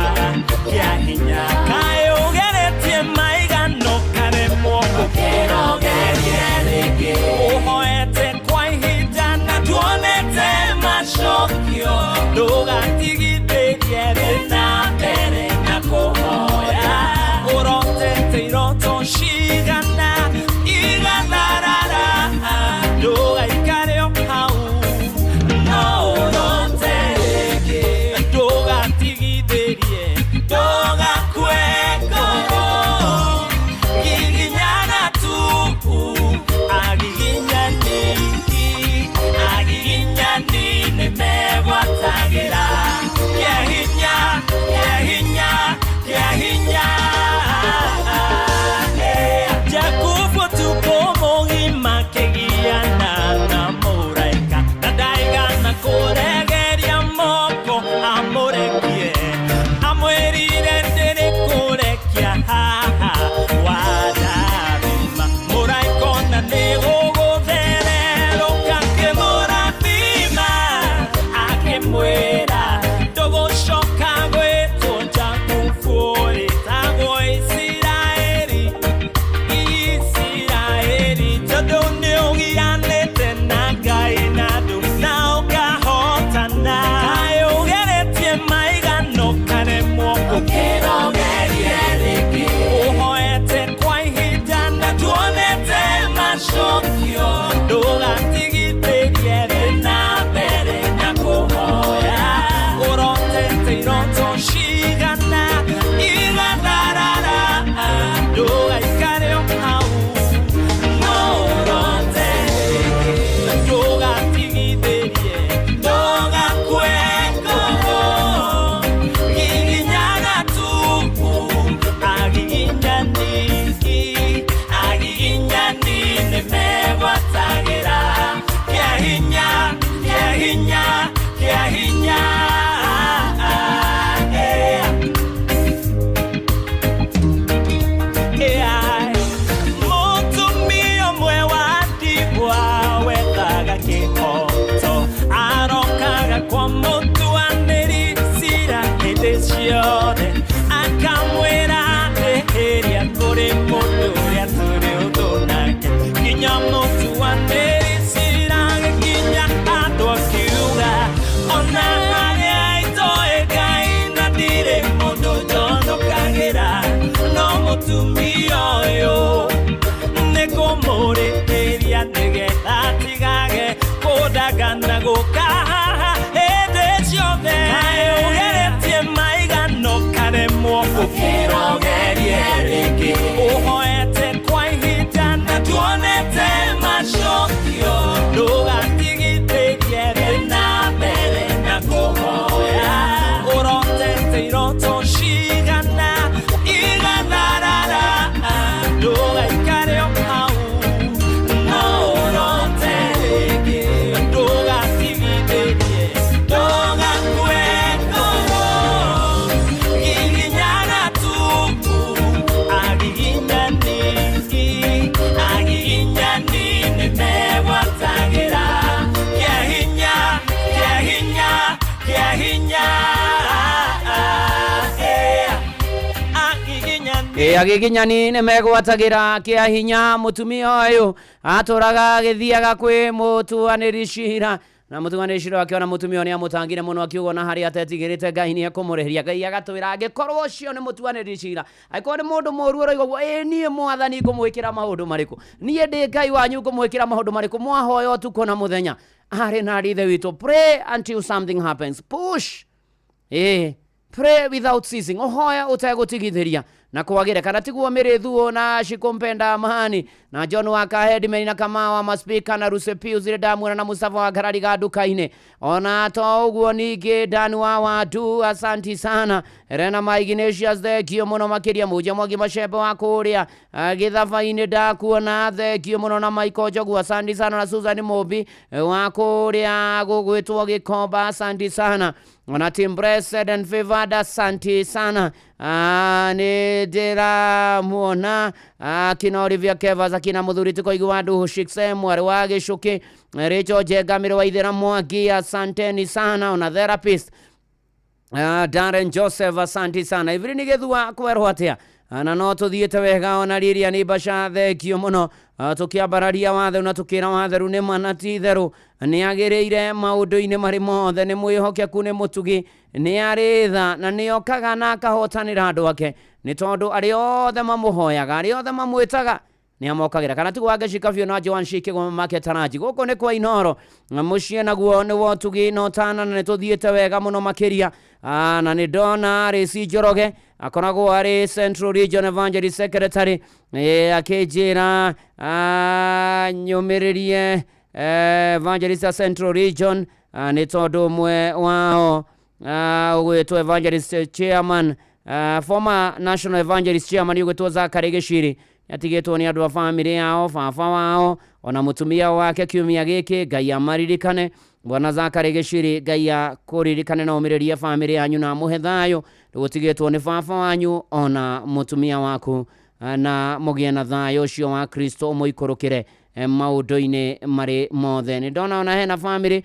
kĩa hinya. Kaĩ ũgeretie maigano karemwo gũkĩra ũgerie rĩngĩ, ũhoete kwa ihinda na nduonete macokio, ndũgatigithĩrie thiĩ na mbere na kũhoya, ũrotete iroto cigana igatharara, ndũgaikare Ciothe akamwĩra atĩhĩria kũrĩ mũndũ ũrĩa tũrĩ ũthũ nake nginya mũtuanĩri cira gĩkinya handũ akiuga ona harĩa itoĩ Ngai na ndirĩ mũndũ njonokagĩra no mũtumia ũyũ nĩngũmũrĩhĩria nĩgetha atigage kũndangana gũka haha hĩndĩ ciothe. Kaĩ ũgeretie maigano karemwo gũkĩra ũgerie rĩngĩ ũhoete kwa ihinda na tuonete macokio ndũgatigithĩrie thiĩ na mbere na kũhoya ũrotete iroto cigana igana rara ndũgaikare o hau no ũrote rĩngĩ ndũgatigithĩrie ndũgakue ngoro giginyaga tu agiginyani agiginyani nĩmegwatagĩra kĩa hinya kĩa hinya kĩa hinya agiginyani. Agiginyani nĩ megwatagĩra kĩa hinya. Mũtumia ũyũ atũraga agĩthiaga kwĩ mũtuanĩri cira na mũtuanĩri cira akĩona mũtumia ũyũ nĩ amũtangire mũno akiuga ona harĩa atetigĩrĩte Ngai nĩ ekũmũrĩhĩria. Ngai agatwĩra angĩkorwo ũcio nĩ mũtuanĩri cira, angĩkorwo nĩ mũndũ mũru ũroiga ũguo, ĩ niĩ mwathani ngũmwĩkĩra maũndũ marĩkũ? Niĩ ndĩ Ngai wanyu ngũmwĩkĩra maũndũ marĩkũ? Mwahoya ũtukũ na mũthenya arĩ na arĩ ithe witũ, pray until something happens, push. Pray without ceasing, ũhoya ũtegũtigithĩria na kwagĩre kana tiguo mĩrĩthuo na Shikumpenda Amani na John wa Kahedimeni na Kamau wa Maspika na Rusepius ile Damuona na Mustafa wa Karariga nduka-inĩ ona to ũguo ningĩ Dan wa Wadu asanti sana Rena ma Ignatius thengio mũno makĩria Mũnja Mwangi Macembe wa kũrĩa gĩthaba-inĩ ndakuona thengio mũno na Michael Njogu asanti sana na Susan Mobi wa kũrĩa gũgwĩtwo Gĩkomba asanti sana ona Team Blessed and Favored asanti sana. Nĩ ndĩramuona akina Olivia Kevas akina mũthuri tũkoigua Nduhu Shikse mwarĩ wa Gĩcũkĩ Rachel Njenga mĩrĩ wa Ithĩra Mwangi asanteni sana ona therapist Darren Joseph asanti sana. Iviri nĩ gĩthua kwerwo atĩa na no tũthiĩte wega ona Lilia nĩ Basha thengio mũno tũkĩambararia watheru na tũkĩra watheru nĩ mana ti itherũ nĩ agĩrĩire maũndũ-inĩ marĩ mothe nĩ mwĩhokeku nĩ mũtugi nĩ arĩ tha na nĩ okaga na akahotanĩra andũ ake nĩ tondũ arĩa othe mamũhoyaga arĩa othe mamwĩtaga nĩ amokagĩra kana tiguo angĩcika biũ na Joan Shikĩgoma make taraji gũkũ nĩ kwa Inoro mũciĩ naguo nĩ wotugi na ũtana na nĩ tũthiĩte wega mũno makĩria na nĩ ndona Rĩci Njoroge akoragwo arĩ Central Region Evangelist Secretary akĩnjĩra nyũmĩrĩrie Evangelist Central Region nĩ tondũ ũmwe wao ũgwĩtwo Evangelist Chairman former National Evangelist Chairman ũgwĩtwo Zachary Gĩciri atigĩtwo nĩ andũ a bamĩrĩ yao baba wao ona mũtumia wake kiumia gĩkĩ Ngai amaririkane Bwana Zachary Gĩciri Ngai akũririkane na ũmĩrĩrie bamĩrĩ yanyu na amũhe thayũ ndũgũtigĩtwo nĩ baba wanyu ona mũtumia waku na mũgĩe na thayũ ũcio wa Kristo ũmũikũrũkĩre maũndũ-inĩ marĩ mothe. Nĩ ndona ona hena bamĩrĩ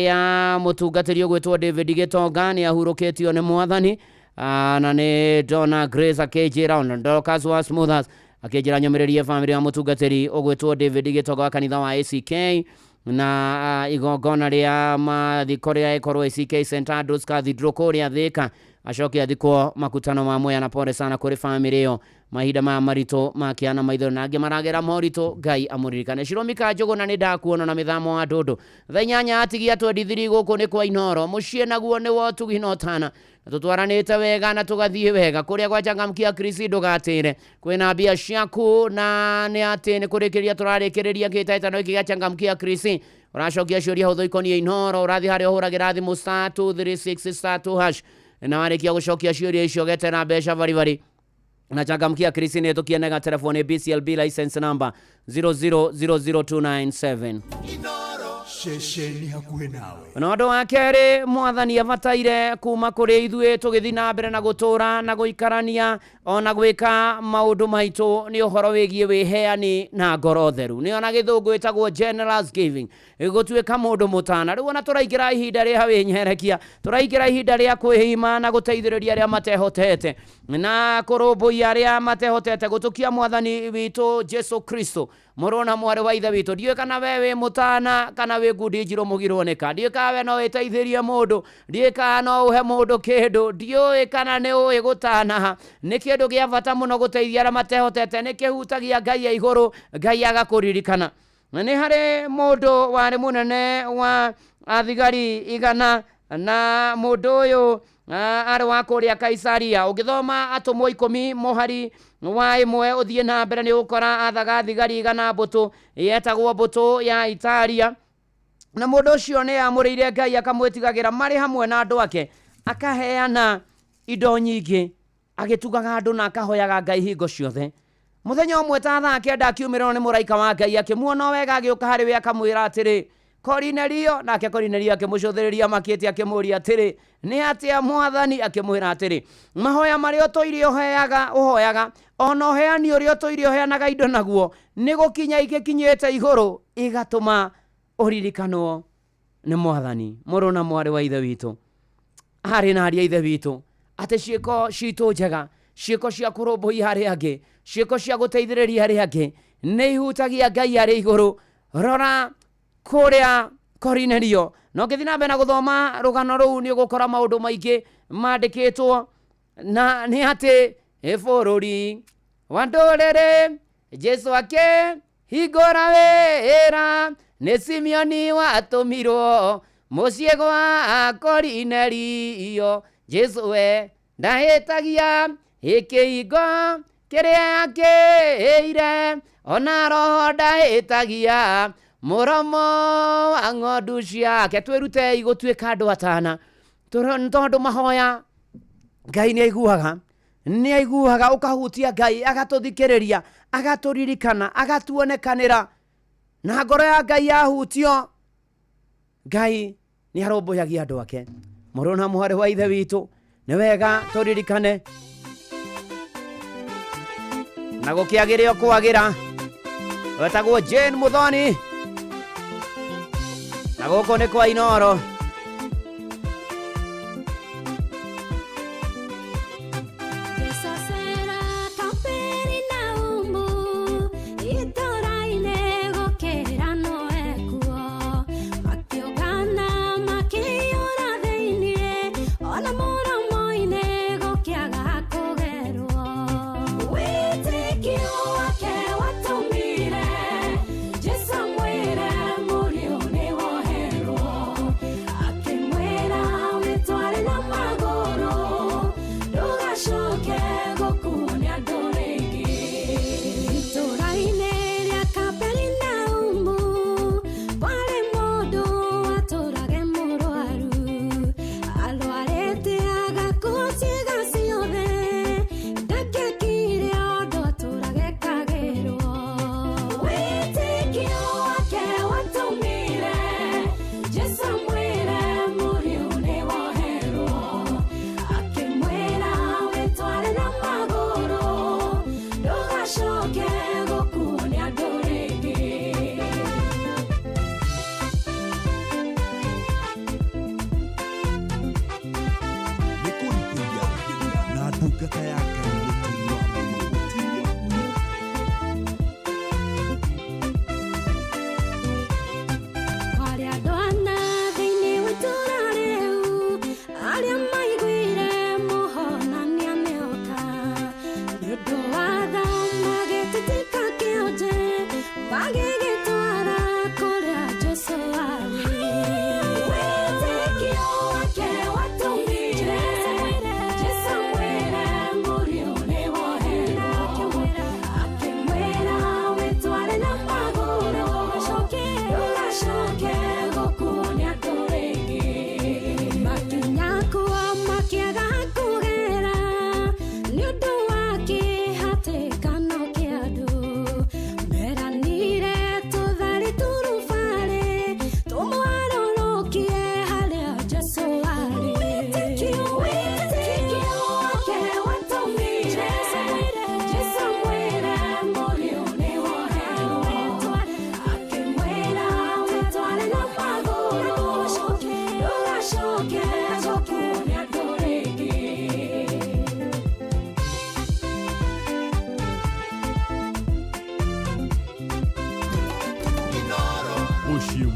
ya mũtungatĩri ũgwĩtwo David Gĩtonga nĩ ahurũkĩtio nĩ mwathani na nĩ ndona Grace akĩnjĩra ona Dorcas wa Smothers akĩnjĩra nyũmĩrĩrie bamĩrĩ ya mũtungatĩri ũgwĩtwo David Gĩtonga wa kanitha wa ACK na igongona rĩa mathiko rĩa ĩkorwo ACK St Andrews Cathedral kũrĩa Thika acoke athikwo makutano ma Mwea na pole sana kũrĩ bamĩrĩ ĩyo mahinda maya maritũ makĩana maitho na angĩ maragera moritũ Ngai amũririkane. Shiromika Njũgũna nĩ ndakuona na mĩthamo wa ndũndũ thaa inyanya atigia 23 gũkũ nĩ kwa Inoro mũciĩ naguo nĩ wotugi na ũtana na tũtwaranĩte wega na tũgathiĩ wega kũrĩa gwa Changamkia Krisi ndũgatĩre kwĩna mbia ciaku na nĩ atĩ nĩ kũrĩkĩrĩria tũrarĩkĩrĩria kĩhĩtahĩtano gĩkĩ gĩa Changamkia Krisi ũracokia ciũria hũthũ ikoniĩ Inoro ũrathiĩ harĩa ũhũragĩra thimũ *236*2# na warĩkia gũcokia ciũria icio getera mbeca baribari na Changamkia Krisi nĩ tũkienega telefoni BCLB license number 0000297. Ceceni hakuhĩ nawe. Na ũndũ wa kerĩ mwathani abataire kuma kũrĩ ithuĩ tũgĩthiĩ na mbere na gũtũũra na gũikarania ona gwĩka maũndũ maitũ nĩ ũhoro wĩgiĩ wĩheani na ngoro theru, nĩyo na gĩthũngũ ĩtagwo generous giving, gũtuĩka mũndũ mũtana. Rĩu ona tũraingĩra ihinda rĩa wĩnyerekia, tũraingĩra ihinda rĩa kwĩima na gũteithĩrĩria arĩa matehotete na kũrũmbũiya arĩa matehotete, gũtũkia mwathani witũ Jesu Kristo. Mũrũ na mwarĩ wa ithe witũ, ndiũĩ kana we wĩ mũtana kana wĩ ngundi njirũ mũgirwo nĩka, ndiũĩ kana we no wĩteithĩrie mũndũ, ndiũĩ kana no ũhe mũndũ kĩndũ, ndiũĩ kana nĩ ũĩ gũtanaha. Nĩ kĩndũ gĩa bata mũno gũteithia arĩa matehotete, nĩ kĩhutagia Ngai ya igũrũ, Ngai agakũririkana. Na nĩ harĩ mũndũ warĩ mũnene wa athigari 100, na mũndũ ũyũ arĩ wa kũrĩa Kaisaria. Ũngĩthoma atũmwo 10 mũhari wa 1 ũthiĩ na mbere nĩ ũgũkora athaga thigari 100 mbũtũ yetagwo mbũtũ ya Italia. Na mũndũ ũcio nĩ amũrĩire Ngai akamwĩtigagĩra marĩ hamwe na andũ ake, akaheana indo nyingĩ, agĩtugaga andũ na akahoyaga Ngai hingo ciothe. Mũthenya ũmwe ta thaa 9 akiumĩrĩrwo nĩ mũraika wa Ngai, akĩmuona wega, agĩũka harĩ we akamwĩra atĩrĩ, Korinelio. Nake Korinelio akĩmũcũthĩrĩria makĩtie, akĩmũũria atĩrĩ, nĩ atĩa mwathani? Akĩmwĩra atĩrĩ, mahoya marĩa ũtũire ũhoyaga, ona ũheani ũrĩa ũtũire ũheanaga indo naguo, nĩ gũkinya igĩkinyĩte igũrũ, igatũma ũririkanwo nĩ mwathani. Mũrũ na mwarĩ wa ithe witũ, arĩ na aria ithe witũ, atĩ ciĩko citũ njega, ciĩko cia kũrũmbũiya arĩa angĩ, ciĩko cia gũteithĩrĩria arĩa angĩ, nĩ ihutagia Ngai arĩ igũrũ. Rora kũrĩa Korinelio. Na ũngĩthiĩ na mbere na gũthoma rũgano rũu nĩ ũgũkora maũndũ maingĩ mandĩkĩtwo, na nĩ atĩ bũrũri wa ndũrĩrĩ Jesu akĩhingũra wĩra, nĩ Simeoni watũmirwo mũciĩ gwa Korinelio. Jesu we ndahĩtagia ĩkĩhingo kĩrĩa akĩire, ona roho ndahĩtagia mũromo wa ng'ondu ciake. Twĩrutei gũtuĩka andũ atana, tondũ mahoya Ngai nĩ aiguaga, nĩ aiguaga, ũkahutia Ngai agatũthikĩrĩria, agatũririkana, agatuonekanĩra, na ngoro ya Ngai yahutio, Ngai nĩ arũmbũyagia andũ ake. Mũrũ na mwarĩ wa ithe witũ, nĩ wega tũririkane na gũkĩagĩre o kwagĩra. Wetagwo Jane Muthoni, na gũkũ nĩ kwa Inoro. Jesu mwire mũriũ nĩ woherwo.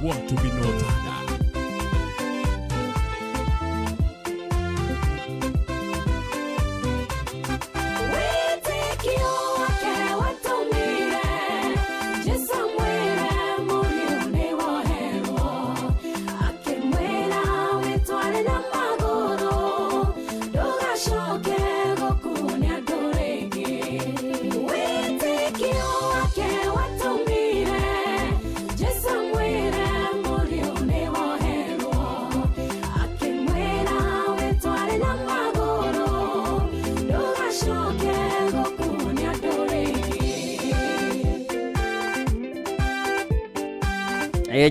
want to be Northerner. Wĩtĩkio wake watũmire Jesũ amwĩre mũriũ nĩwoherwo, akĩmwĩra wĩtware na magũrũ, ndũgacoke gũkuo nĩ andũ rĩngĩ. Wĩtĩkio wake watũmire Jesũ amwĩre mũriũ nĩwoherwo, akĩmwĩra wĩtware na magũrũ, ndũgacoke gũkuo nĩ andũ rĩngĩ.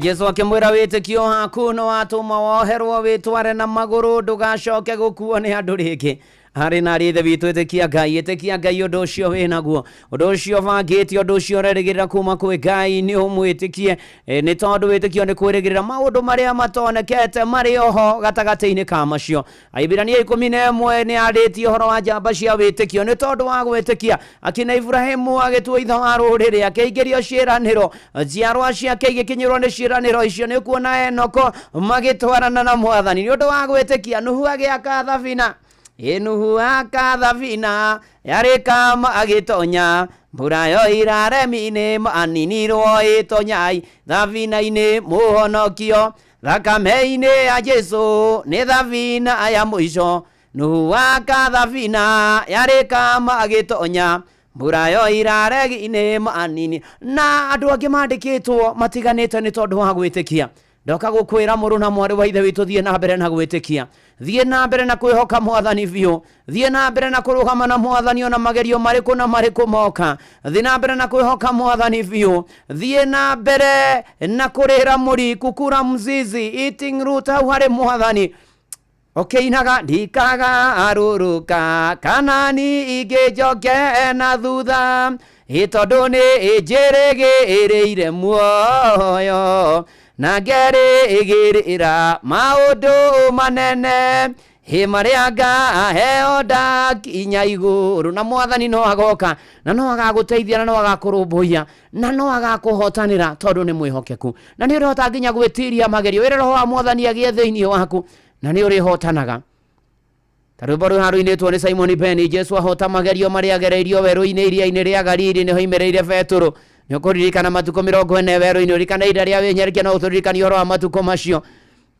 Jesu akĩmwĩra wĩtĩkio waku nĩ watũma woherwo wĩtware na magũrũ ndũgacoke gũkuo nĩ andũ rĩngĩ. Harĩ na arĩ ithe witũ, ĩtĩkia Ngai, ĩtĩkia Ngai ũndũ ũcio wĩnaguo, ũndũ ũcio ũbangĩte, ũndũ ũcio ũrerĩgĩrĩra kuma kwĩ Ngai nĩ ũmwĩtĩkie. Nĩ tondũ wĩtĩkio nĩ kwĩrĩgĩrĩra maũndũ marĩa matonekete marĩ oho gatagatĩ-inĩ ka macio. Aibirania 11 nĩ arĩtie ũhoro wa njamba cia wĩtĩkio nĩ tondũ wa gwĩtĩkia akina Ibrahimu agĩtua ithe wa rũrĩrĩ, akĩingĩrio ciĩranĩro, njiarwa ciake igĩkinyĩrwo nĩ ciĩranĩro icio. Nĩ kuona Enoko magĩtwarana na Mwathani nĩ ũndũ wa gwĩtĩkia. Nuhu agĩaka thabina, Nuhu aka thabina yarĩ kama agĩtonya mbura yoira remi-inĩ maninirwo ĩtonyai thabina-inĩ mũhonokio thakame-inĩ ya Jesu nĩ thabina ya mũico. Nuhu aka thabina yarĩ kama agĩtonya mbura yoira regi-inĩ manini. Na andũ angĩ mandĩkĩtwo matiganĩte nĩ tondũ wa gwĩtĩkia. Ndoka gũkwĩra mũrũ na mwarĩ wa ithe witũ, thiĩ na mbere na gwĩtĩkia, thiĩ na mbere na kwĩhoka Mwathani biũ, thiĩ na mbere na kũrũgama na Mwathani ona magerio marĩkũ na marĩkũ moka, thiĩ na mbere na kwĩhoka Mwathani biũ, thiĩ na mbere na kũrĩra mũri, kukura mzizi, eating root hau harĩ Mwathani ũkĩinaga ndikagarũrũka kana ningĩ njoke na thutha, ĩ tondũ nĩ njĩrĩgĩrĩire muoyo na ngerĩgĩrĩra maũndũ manene hĩ marĩa ngaheo ndakinya igũrũ. Na Mwathani no agoka na no agagũteithia na no agakũrũmbũiya na no agakũhotanĩra tondũ nĩ mwĩhokeku na nĩ ũrĩhota nginya gwĩtiria magerio. Wĩre Roho wa Mwathani agĩe thĩinĩ waku na nĩ ũrĩhotanaga. Ta rwĩmbo rũu haruinĩtwo nĩ Simon Penny, Jesu ahota magerio marĩa agereirio werũ-inĩ iria-inĩ rĩa Galili nĩho imereire Betũrũ. Nĩ ũkũririkana matukũ 40 werũ-inĩ, ũririkana ihinda rĩa wĩnyerekia, no ũtũririkanie ũhoro wa matukũ macio.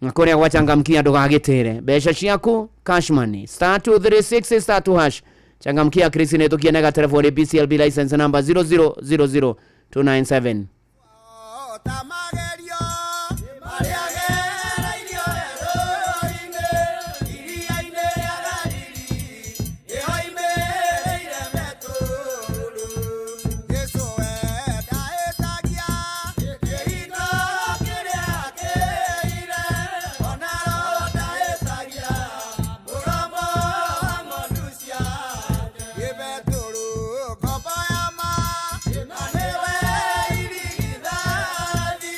Na kũrĩa gwachangamkia ndũgagĩtĩre mbeca ciaku, cash money, star 236 star 2 hash. Changamkia Chris nĩ tũkienega telefoni BCLB license number 0000297. Gĩbetũrũ ngombo ya ma, na nĩwe irigithathi.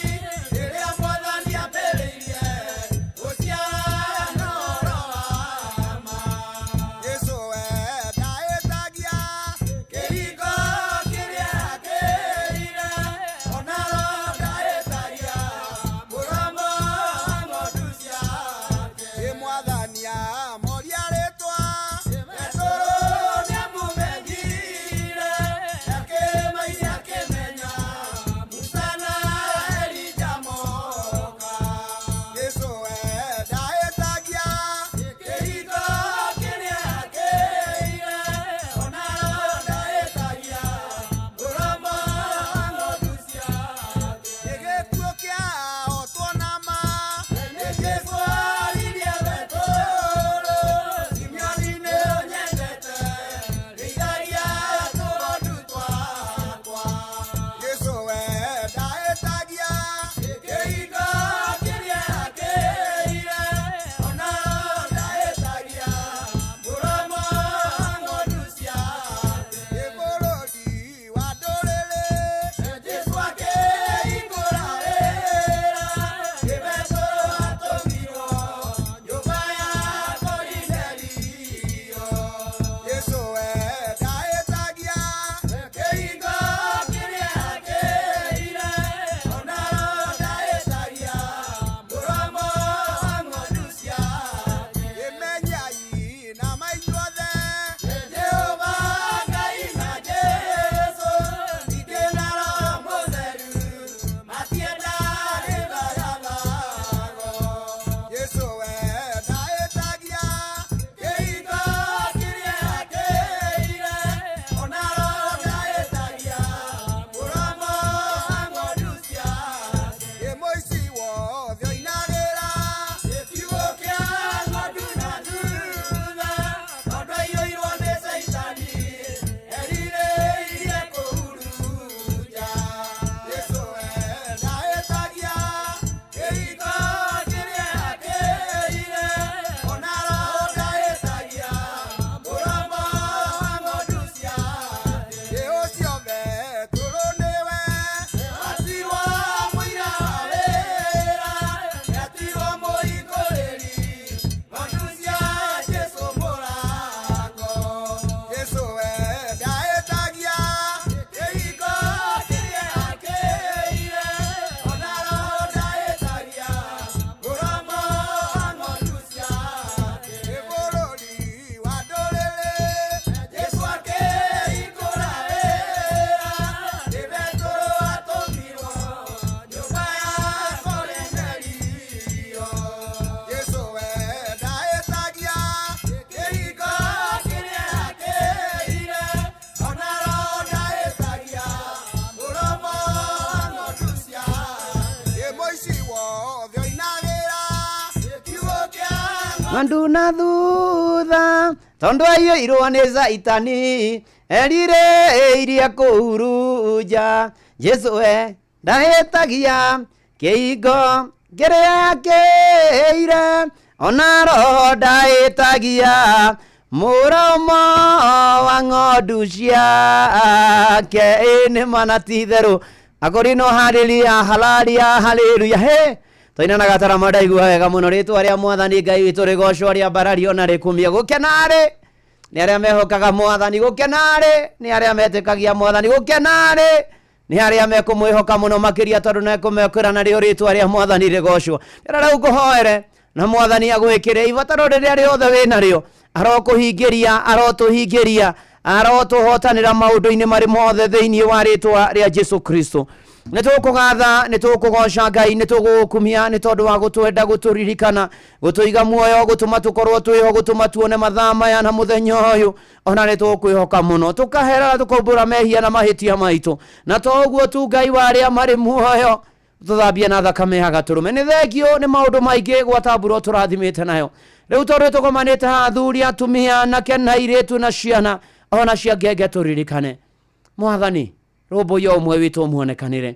Ng'andu na thutha tondũ aiyũirwo nĩ caitani erirĩirie kũhurunja Jesũ we ndahĩtagia kĩhingo kĩrĩa kĩire ona roho ndahĩtagia mũromo wa ng'ondu ciake. Ĩ nĩ mana ti itherũ akũri no harĩria halaria haleluya he twainana gatarama ndaigua wega mũno rĩtwa rĩa mwathani Ngai witũ rĩgocwo rĩambarario na rĩkumio. Gũkena-rĩ nĩ arĩa mehokaga mwathani, gũkena-rĩ nĩ arĩa metĩkagia mwathani, gũkena-rĩ nĩ arĩa mekũmwĩhoka mũno makĩria tondũ nĩekũmekĩra narĩo rĩtwa rĩa mwathani rĩgocwo. Ndĩrenda rĩu ngũhoere na mwathani agwĩkĩre ibataro rĩrĩa rĩothe wĩnarĩo, arokũhingĩria, arotũhingĩria, arotũhotanĩra maũndũ-inĩ marĩ mothe thĩinĩ wa rĩtwa rĩa Jesu Kristo. Nĩ tũkũgatha, nĩ tũkũgoca Ngai, nĩ tũgũgũkumia nĩ tondũ wa gũtwenda, gũtũririkana, gũtũiga muoyo, gũtũma tũkorwo twĩho, gũtũma tuone mathaa maya na mũthenya ũyũ. Ona nĩ tũkwĩhoka mũno, tũkaherera, tũkaumbũra mehia na mahĩtia maitũ, na to ũguo tu Ngai wa arĩa marĩ muoyo tũthambie na thakame ya gatũrũme. Nĩ thengio nĩ maũndũ maingĩ gwata mbura tũrathimĩte nayo rĩu tondũ tũgomanĩte haha athuri, atumia, anake na airĩtu na ciana ona cia ngenge, tũririkane mwathani rũmbũiya ũmwe witũ ũmuonekanĩre,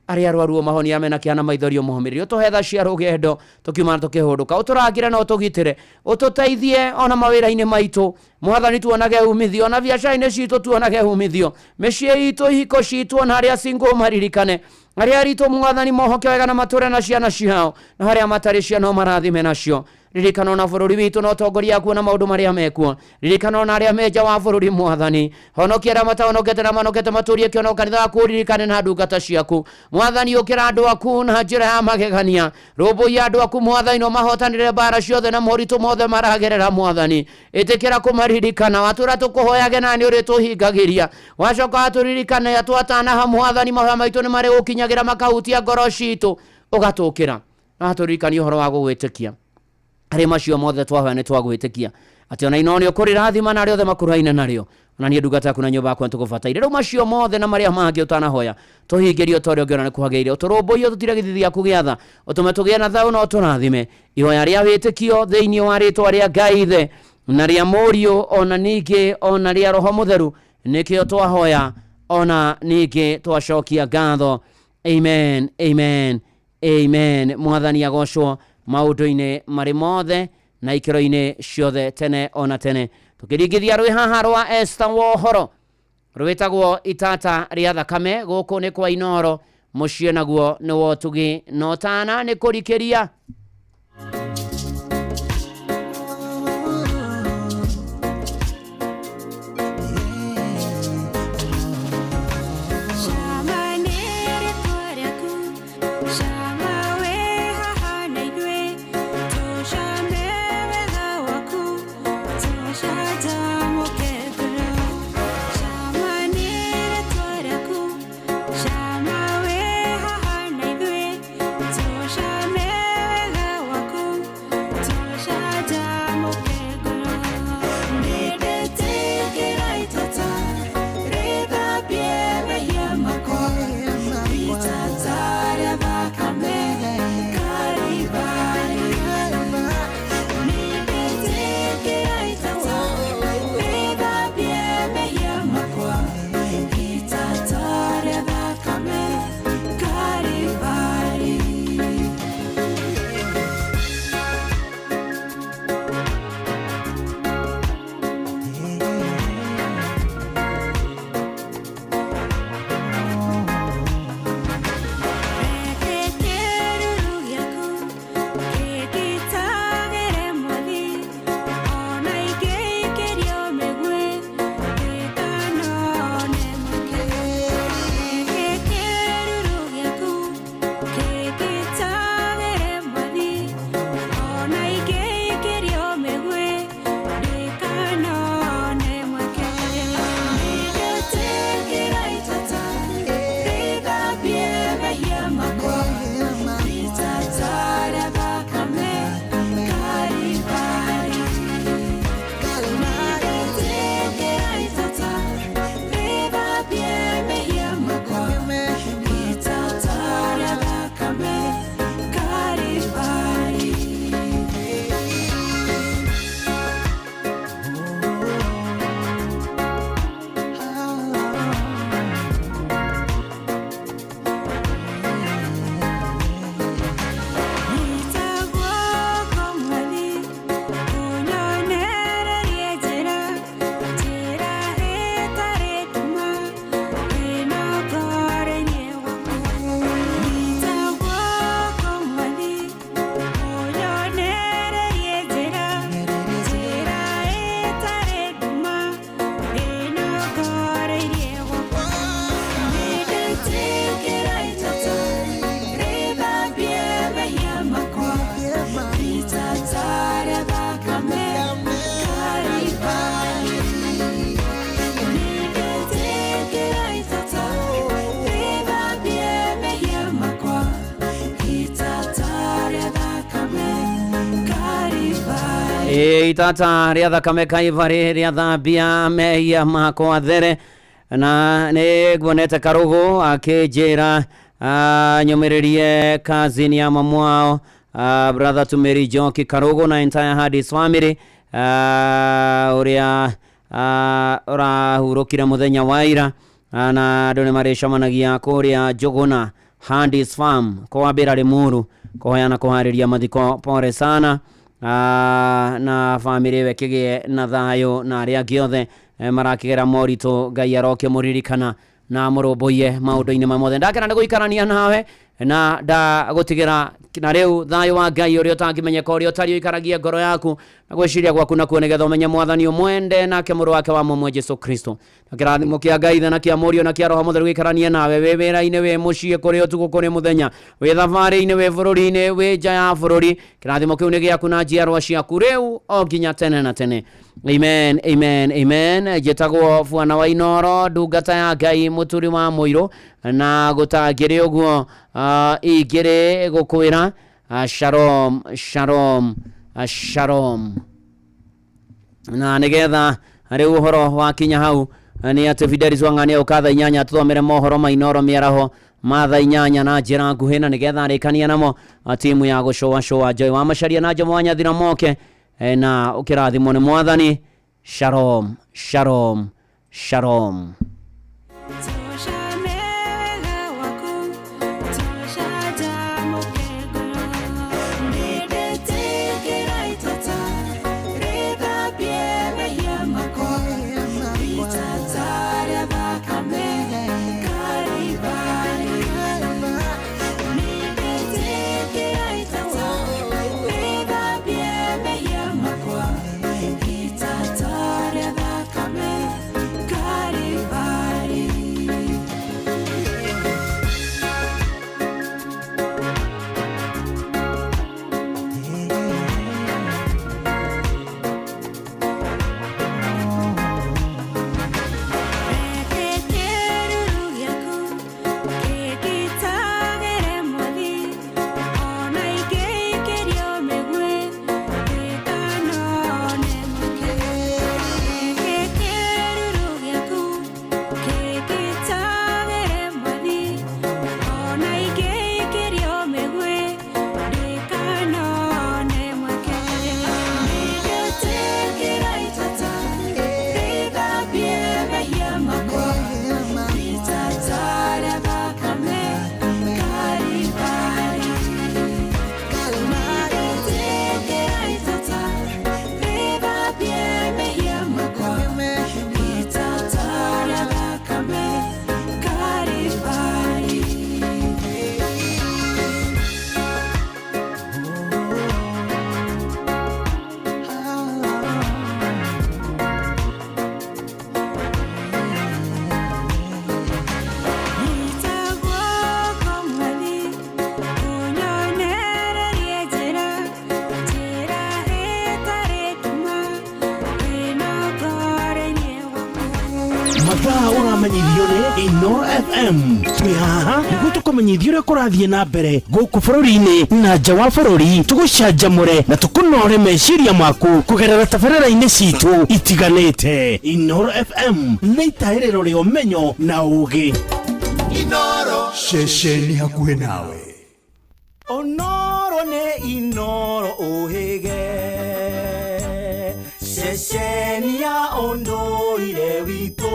arĩa arwaru ũmahonie, mena kĩana maithori ũmahũmĩrĩrie, ũtũhe tha cia rũgendo tũkiuma na tũkĩhũndũka, ũtũrangĩre na ũtũgitĩre, ũtũteithie ona mawĩra-inĩ maitũ mwathani, tuonage umithio ona biacara-inĩ citũ, tuonage umithio mĩciĩ itũ, ihiko citũ, ona arĩa single maririkane, arĩa aritũ mwathani mohoke wega na matũre na ciana ciao, na arĩa matarĩ ciana ũmarathime nacio. Ririkana ona bũrũri witũ na ũtongoria akuo na maũndũ marĩa mekuo. Ririkana ona arĩa me nja wa bũrũri mwathani, honokia arĩa matahonokete na manokete matũrie kĩono kanitha waku, ũririkane na ndungata ciaku mwathani. Ũkĩra andũ aku na njĩra ya magegania, rũmbũiya andũ aku mwathani, na ũmahotanĩre mbara ciothe na moritũ mothe maragerera mwathani. Ĩtĩkĩra kũmaririkana, watũra tũkũhoyage na nĩ ũrĩtũhingagĩria, wacoka watũririkana twatanaha mwathani, mahoya maitũ nĩ marĩ gũkinyagĩra makahutia ngoro citũ, ũgatũkĩra na watũririkania ũhoro wa gũgwĩtĩkia. Harĩ macio mothe twahoya nĩ twagwĩtĩkia atĩ ona ino nĩ ũkũrĩrathima na arĩa othe makũraine narĩo, ona niĩ ndungata yaku na nyũmba yakwa nĩtũgũbataire. Rĩu macio mothe na marĩa mangĩ ũtanahoya tũhingĩrie ta ũrĩa ũngĩona nĩ kwagĩrĩire, ũtũrũmbũiye, ũtũtire gĩthithi gĩaku gĩa tha, ũtũme tũgĩe na thayũ na ũtũrathime. Ihoya rĩa wĩtĩkio thĩinĩ wa rĩtwa rĩa Ngai Ithe na rĩa Mũriũ ona ningĩ ona rĩa Roho Mũtheru nĩkĩo twahoya ona ningĩ twacokia ngatho. Amen, amen, amen. Mwathani agocwo maũndũ-inĩ marĩ mothe na ikĩro-inĩ ciothe tene ona tene. Tũkĩringithia rwĩ haha rwa Esther Wohoro rwĩtagwo itata rĩa thakame, gũkũ nĩ kwa Inoro, mũciĩ naguo nĩ wotugi na ũtana nĩ kũrikĩria. Shama we haha na ithuĩ, tũcame wega. Ĩ, itata rĩa thakame kaivarĩ rĩa thambia mehia makwa there na nĩ nguonete karũgũ akĩnjĩra nyũmĩrĩrie cousin ya mamu wao brother to Mary Njoki Karũgũ na entire Hadis family ũrĩa ũrahurũkire mũthenya wa ira na andũ nĩ marĩcemanagia kũrĩa Njũgũna Handis Farm kwambĩra Limuru kũhoya na kũharĩria mathiko pore sana na bamĩrĩ ĩyo ĩkĩgĩe na thayũ na arĩa angĩ othe marakĩgera moritũ Ngai arokĩmũririkana na mũrũmbũiye maũndũ-inĩ ma mothe. Ndakena nĩ gũikarania nawe na ndagũtigĩra na rĩu thayũ wa Ngai ũrĩa ũtangĩmenyeka ũrĩa ũtariĩ ũikaragie ngoro yaku na gwĩciria gwaku nakuo nĩgetha ũmenye mwathani ũmwende nake mũrũ wake wa mũmwe Jesu Kristo. Na kĩrathimo kĩa Ngai Ithe na kĩa Mũriũ na kĩa Roho Mũtheru gĩikaranie nawe wĩ wĩra-inĩ, wĩ mũciĩ, kũrĩ ũtukũ, kũrĩ mũthenya, wĩ thabarĩ-inĩ, wĩ bũrũri-inĩ, wĩ nja ya bũrũri. Kĩrathimo kĩu nĩ gĩaku na njiarwa ciaku rĩu o nginya tene na tene. Amen, amen, amen. Njĩtagwo Bwana wa Inoro, ndungata ya Ngai, mũturi wa mũirũ, na gũtangĩrĩ ũguo ingĩrĩ gũkwĩra shalom, shalom, shalom. Na nĩgetha rĩu ũhoro wakinya hau nĩ atĩ Fidelis Wang'ania ũka thaa 8 tũthomere mohoro ma Inoro mĩaraho ma thaa 8 na njĩra nguhĩ, na nĩgetha arĩkania namo timu ya gũcũacũa Joy wa Macharia na Jomo wa Nyathira moke na ũkĩrathimwo nĩ mwathani. Shalom, shalom, shalom. Mathaa ũramenyithio nĩ Inoro FM. Twĩ haha nĩguo tũkũmenyithie ũrĩa kũrathiĩ na mbere gũkũ bũrũri-inĩ na nja wa bũrũri, tũgũcanjamũre na tũkũnore meciria maku kũgerera tabarĩra-inĩ citũ itiganĩte. Inoro FM nĩ itahĩrĩro rĩa ũmenyo na ũgĩ. Inoro ceceni hakuhĩ nawe. Onoro nĩ Inoro ũhĩge, ceceni ya ũndũire witũ,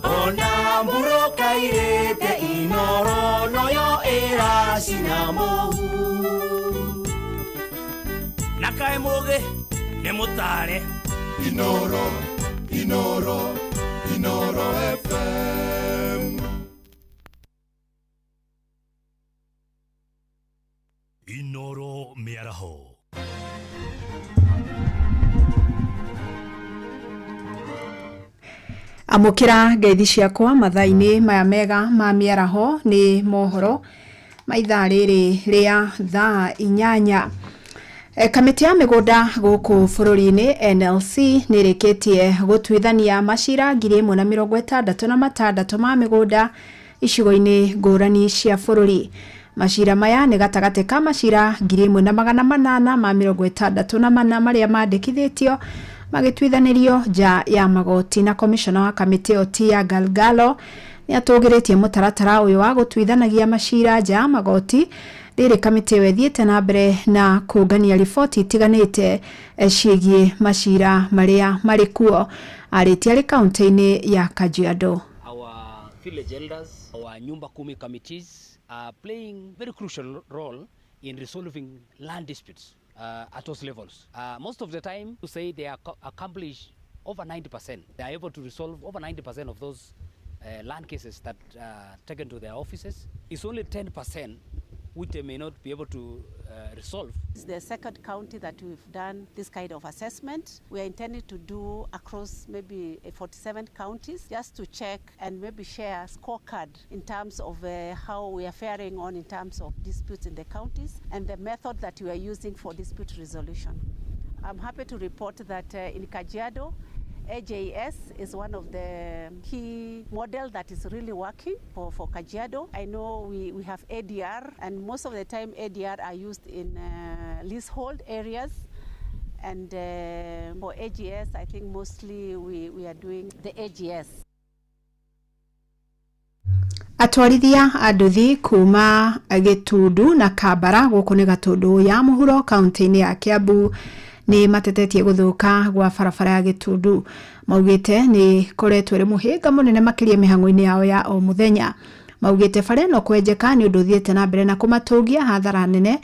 ona mbũrũkairĩte Inoro noyo ĩracina mũhu. Na kaĩ mũgĩ nĩ mũtare. Inoro, Inoro, Inoro FM. Inoro mĩaraho. Amũkĩra ngeithi ciakwa mathaa-inĩ maya mega ma mĩaraho nĩ mohoro ma ithaa rĩrĩ rĩa thaa 8. Kamĩtĩ ya mĩgũnda gũkũ bũrũri-inĩ NLC nĩ ĩrĩkĩtie gũtuithania macira 1066 ma mĩgũnda icigo-inĩ ngũrani cia bũrũri. Macira maya nĩ gatagatĩ ka macira 1864 marĩa mandĩkithĩtio magĩtuithanĩrio nja ya magoti. Na komishona wa kamĩtĩ ĩyo Tia Galgalo nĩ atũgĩrĩtie mũtaratara ũyũ wa gũtuithanagia macira nja ya magoti rĩrĩ kamĩtĩ ĩyo ĩthiĩte na mbere na kũngania riboti itiganĩte ciĩgiĩ macira marĩa marĩ kuo. Arĩtie arĩ kaunti-inĩ ya Kajiado. Our village elders, our Nyumba Kumi committees are playing very crucial role in resolving land disputes at those levels. Most of the time, to say they are accomplish over 90%. They are able to resolve over 90% of those land cases that are taken to their offices. It's only 10% which they may not be able to resolve. It's the second county that we've done this kind of assessment. We are intending to do across maybe 47 counties just to check and maybe share scorecard in terms of how we are faring on in terms of disputes in the counties and the method that we are using for dispute resolution. I'm happy to report that in Kajiado, AJS is one of the key model that is really working for Kajiado. I know we have ADR, and most of the time ADR are used in leasehold areas. And for AGS, I think mostly we are doing the AGS. Atwarithia a nduthi kuma Gĩtundu na Kambara gũkũ nĩ Gatũndũ ya mũhuro kaunti-inĩ ya Kiambu nĩ matetetie gũthũka gwa barabara ya Gĩtundu. Maugĩte nĩ koretwo ĩrĩ mũhĩnga mũnene makĩria mĩhang'o-inĩ yao ya o mũthenya. Maugĩte bara ĩno kwenjeka nĩ ũndũ ũthiĩte na mbere na kũmatũngia hathara nene,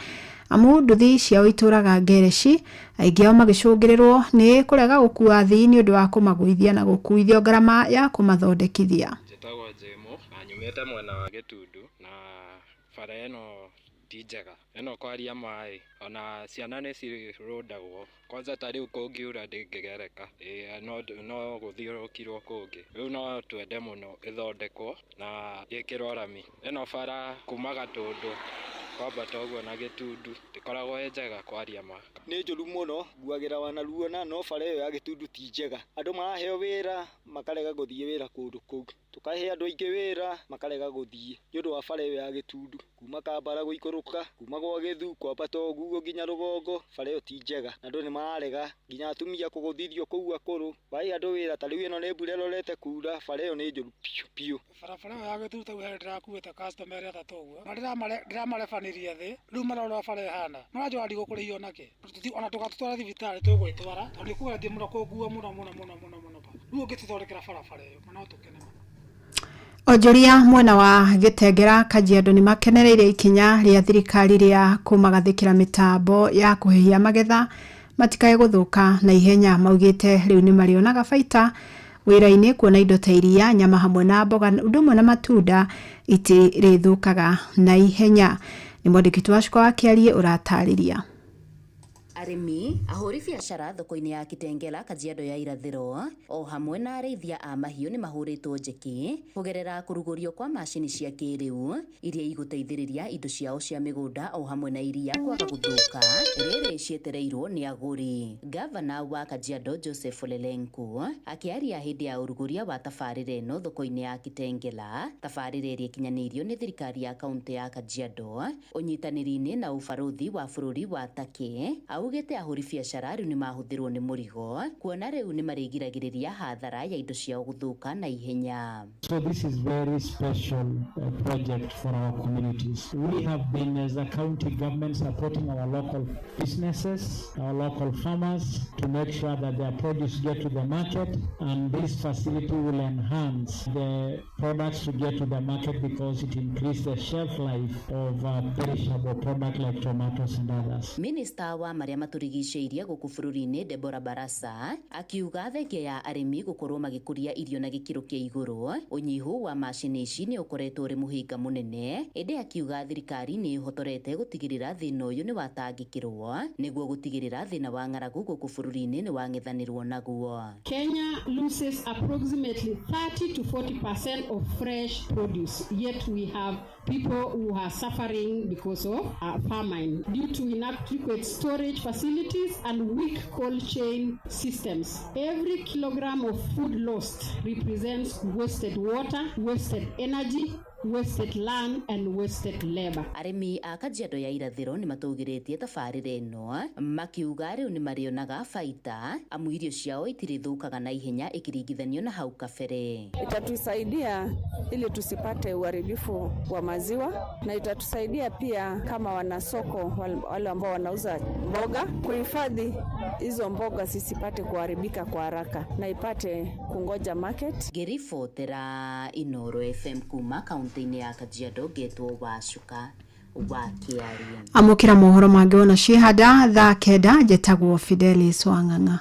amu nduthi ciao itũraga ngereci, aingĩ ao magĩcũngĩrĩrwo nĩ kũrega gũkua athii nĩ ũndũ wa kũmagũithia na gũkuithio ngarama ya kũmathondekithia. Njĩtagwo Jĩmũ na nyumĩte mwena wa Gĩtundu na bara ĩno ti njega, ĩno kwaria maĩ ona ciana nĩ cirũndagwo, kwanza ta rĩu kũngiura ndĩngĩgereka, no gũthiũrũkirwo kũngĩ. Rĩu no twende mũno ĩthondekwo na ĩkĩrwo rami. Ĩno bara kuma Gatũndũ kwambata ũguo na Gĩtundu ndĩkoragwo ĩ njega kwaria ma. Nĩ njũru mũno, nguagĩra wanaruona, no bara ĩyo ya Gĩtundu ti njega. Andũ maraheo wĩra makarega gũthiĩ wĩra kũndũ kũu, tũkahe andũ aingĩ wĩra makarega gũthiĩ nĩ ũndũ wa bara ĩyo ya Gĩtundu. Kuma Kambara gũikũrũka, kuma gwa Gĩthu kwambata ũguo nginya rũgongo, bara ĩyo ti njega na andũ nĩ mararega, nginya atumia kũgũthithio kũu akũrũ. Wahe andũ wĩra ta rĩu ĩno nĩ mbura ĩrorete kura, bara ĩyo nĩ njũru biũ biũ. Barabara ĩyo ya Gĩtundu ta rĩu ndĩrakuĩte customer atatũ ũguo na ndĩramarebanĩria thĩ, rĩu marora bara ĩhana maranjũra ndigũkũrĩhio nakĩ, ona tũgatũtwara thibitarĩ tũgwĩtwara tondũ nĩkũgeretie mũno kũngua mũno mũno mũno mũno mũno. Rĩu ũngĩtũthondekera barabara ĩyo no tũkene mũno. Onjoria mwena wa Gĩtengera Kajiado nĩ makenereire ikinya rĩa thirikari rĩa kũmagathĩkĩra mĩtambo ya kũhĩhia magetha matikae gũthũka na ihenya. Maugĩte rĩu nĩ marĩonaga baita wĩra-inĩ kuona indo ta iria, nyama hamwe na mboga ũndũ ũmwe na matunda itirĩthũkaga na ihenya. Nĩ mwandĩki wa Cuka wa Kĩarie ũratarĩria. Arĩmi, ahũri biacara thoko-inĩ ya Kitengela Kajiado ya irathĩro o hamwe na arĩithia a mahiũ nĩ mahũrĩtwo njeki kũgerera kũrugũrio kwa macini cia kĩrĩu iria igũteithĩrĩria indo ciao cia mĩgũnda o hamwe na iria kwaga gũthũka rĩrĩ cietereirwo nĩ agũri. Gavana wa Kajiado Joseph Olelenku akĩaria hĩndĩ ya ũrugũria wa tabarĩra ĩno thoko-inĩ ya Kitengela, tabarĩra ĩrĩa ĩkinyanĩirio nĩ thirikari ya kaunti ya Kajiado ũnyitanĩri-inĩ na ũbarũthi wa bũrũri wa Turkey, augĩte ahũri biacara rĩu nĩmahũthĩrwo nĩ mũrigo kuona rĩu nĩmarĩgiragĩrĩria hathara ya indo ciao gũthũka na ihenya. So this is very special project for our communities. We have been as a county government supporting our local businesses, our local farmers to make sure that their produce get to the market, and this facility will enhance the products to get to the market because it increases the shelf life of perishable product like tomatoes and others. Minister wa marĩa matũrigicĩirie gũkũ bũrũri-inĩ Deborah Barasa akiuga thengia ya arĩmi gũkorwo magĩkũria irio na gĩkĩro kĩa igũrũ, ũnyihu wa macini ici nĩ ũkoretwo ũrĩ mũhĩnga mũnene, ĩndĩ akiuga thirikari nĩ ĩhotorete gũtigĩrĩra thĩna ũyũ nĩ watangĩkĩrwo nĩguo gũtigĩrĩra thĩna wa ng'aragu gũkũ bũrũri-inĩ nĩ wang'ethanĩrwo naguo. Kenya loses approximately 30 to 40% of fresh produce, yet we have people who are suffering because of famine due to inadequate storage facilities and weak cold chain systems. Every kilogram of food lost represents wasted water, wasted energy, wasted land and wasted labor. Arĩmi a Kajiado ya irathĩro nĩ matũgĩrĩtie tabarĩra ĩno makiuga rĩu nĩ marĩonaga baita amu irio ciao itirĩthũkaga na ihenya ikiringithanio na hau kabere. Itatusaidia ili tusipate uharibifu wa maziwa na itatusaidia pia kama wanasoko wale ambao wanauza mboga kuhifadhi hizo mboga zisipate kuharibika kwa haraka na ipate kungoja market. Ngĩribotera Inoro FM kuma kaunti-inĩ ya Kajiado ngetwo Wacuka wa Kĩaria. Amũkĩra mohoro mangĩ wona ciĩhanda thaa 9 njetagwo Fidelis Wang'ang'a.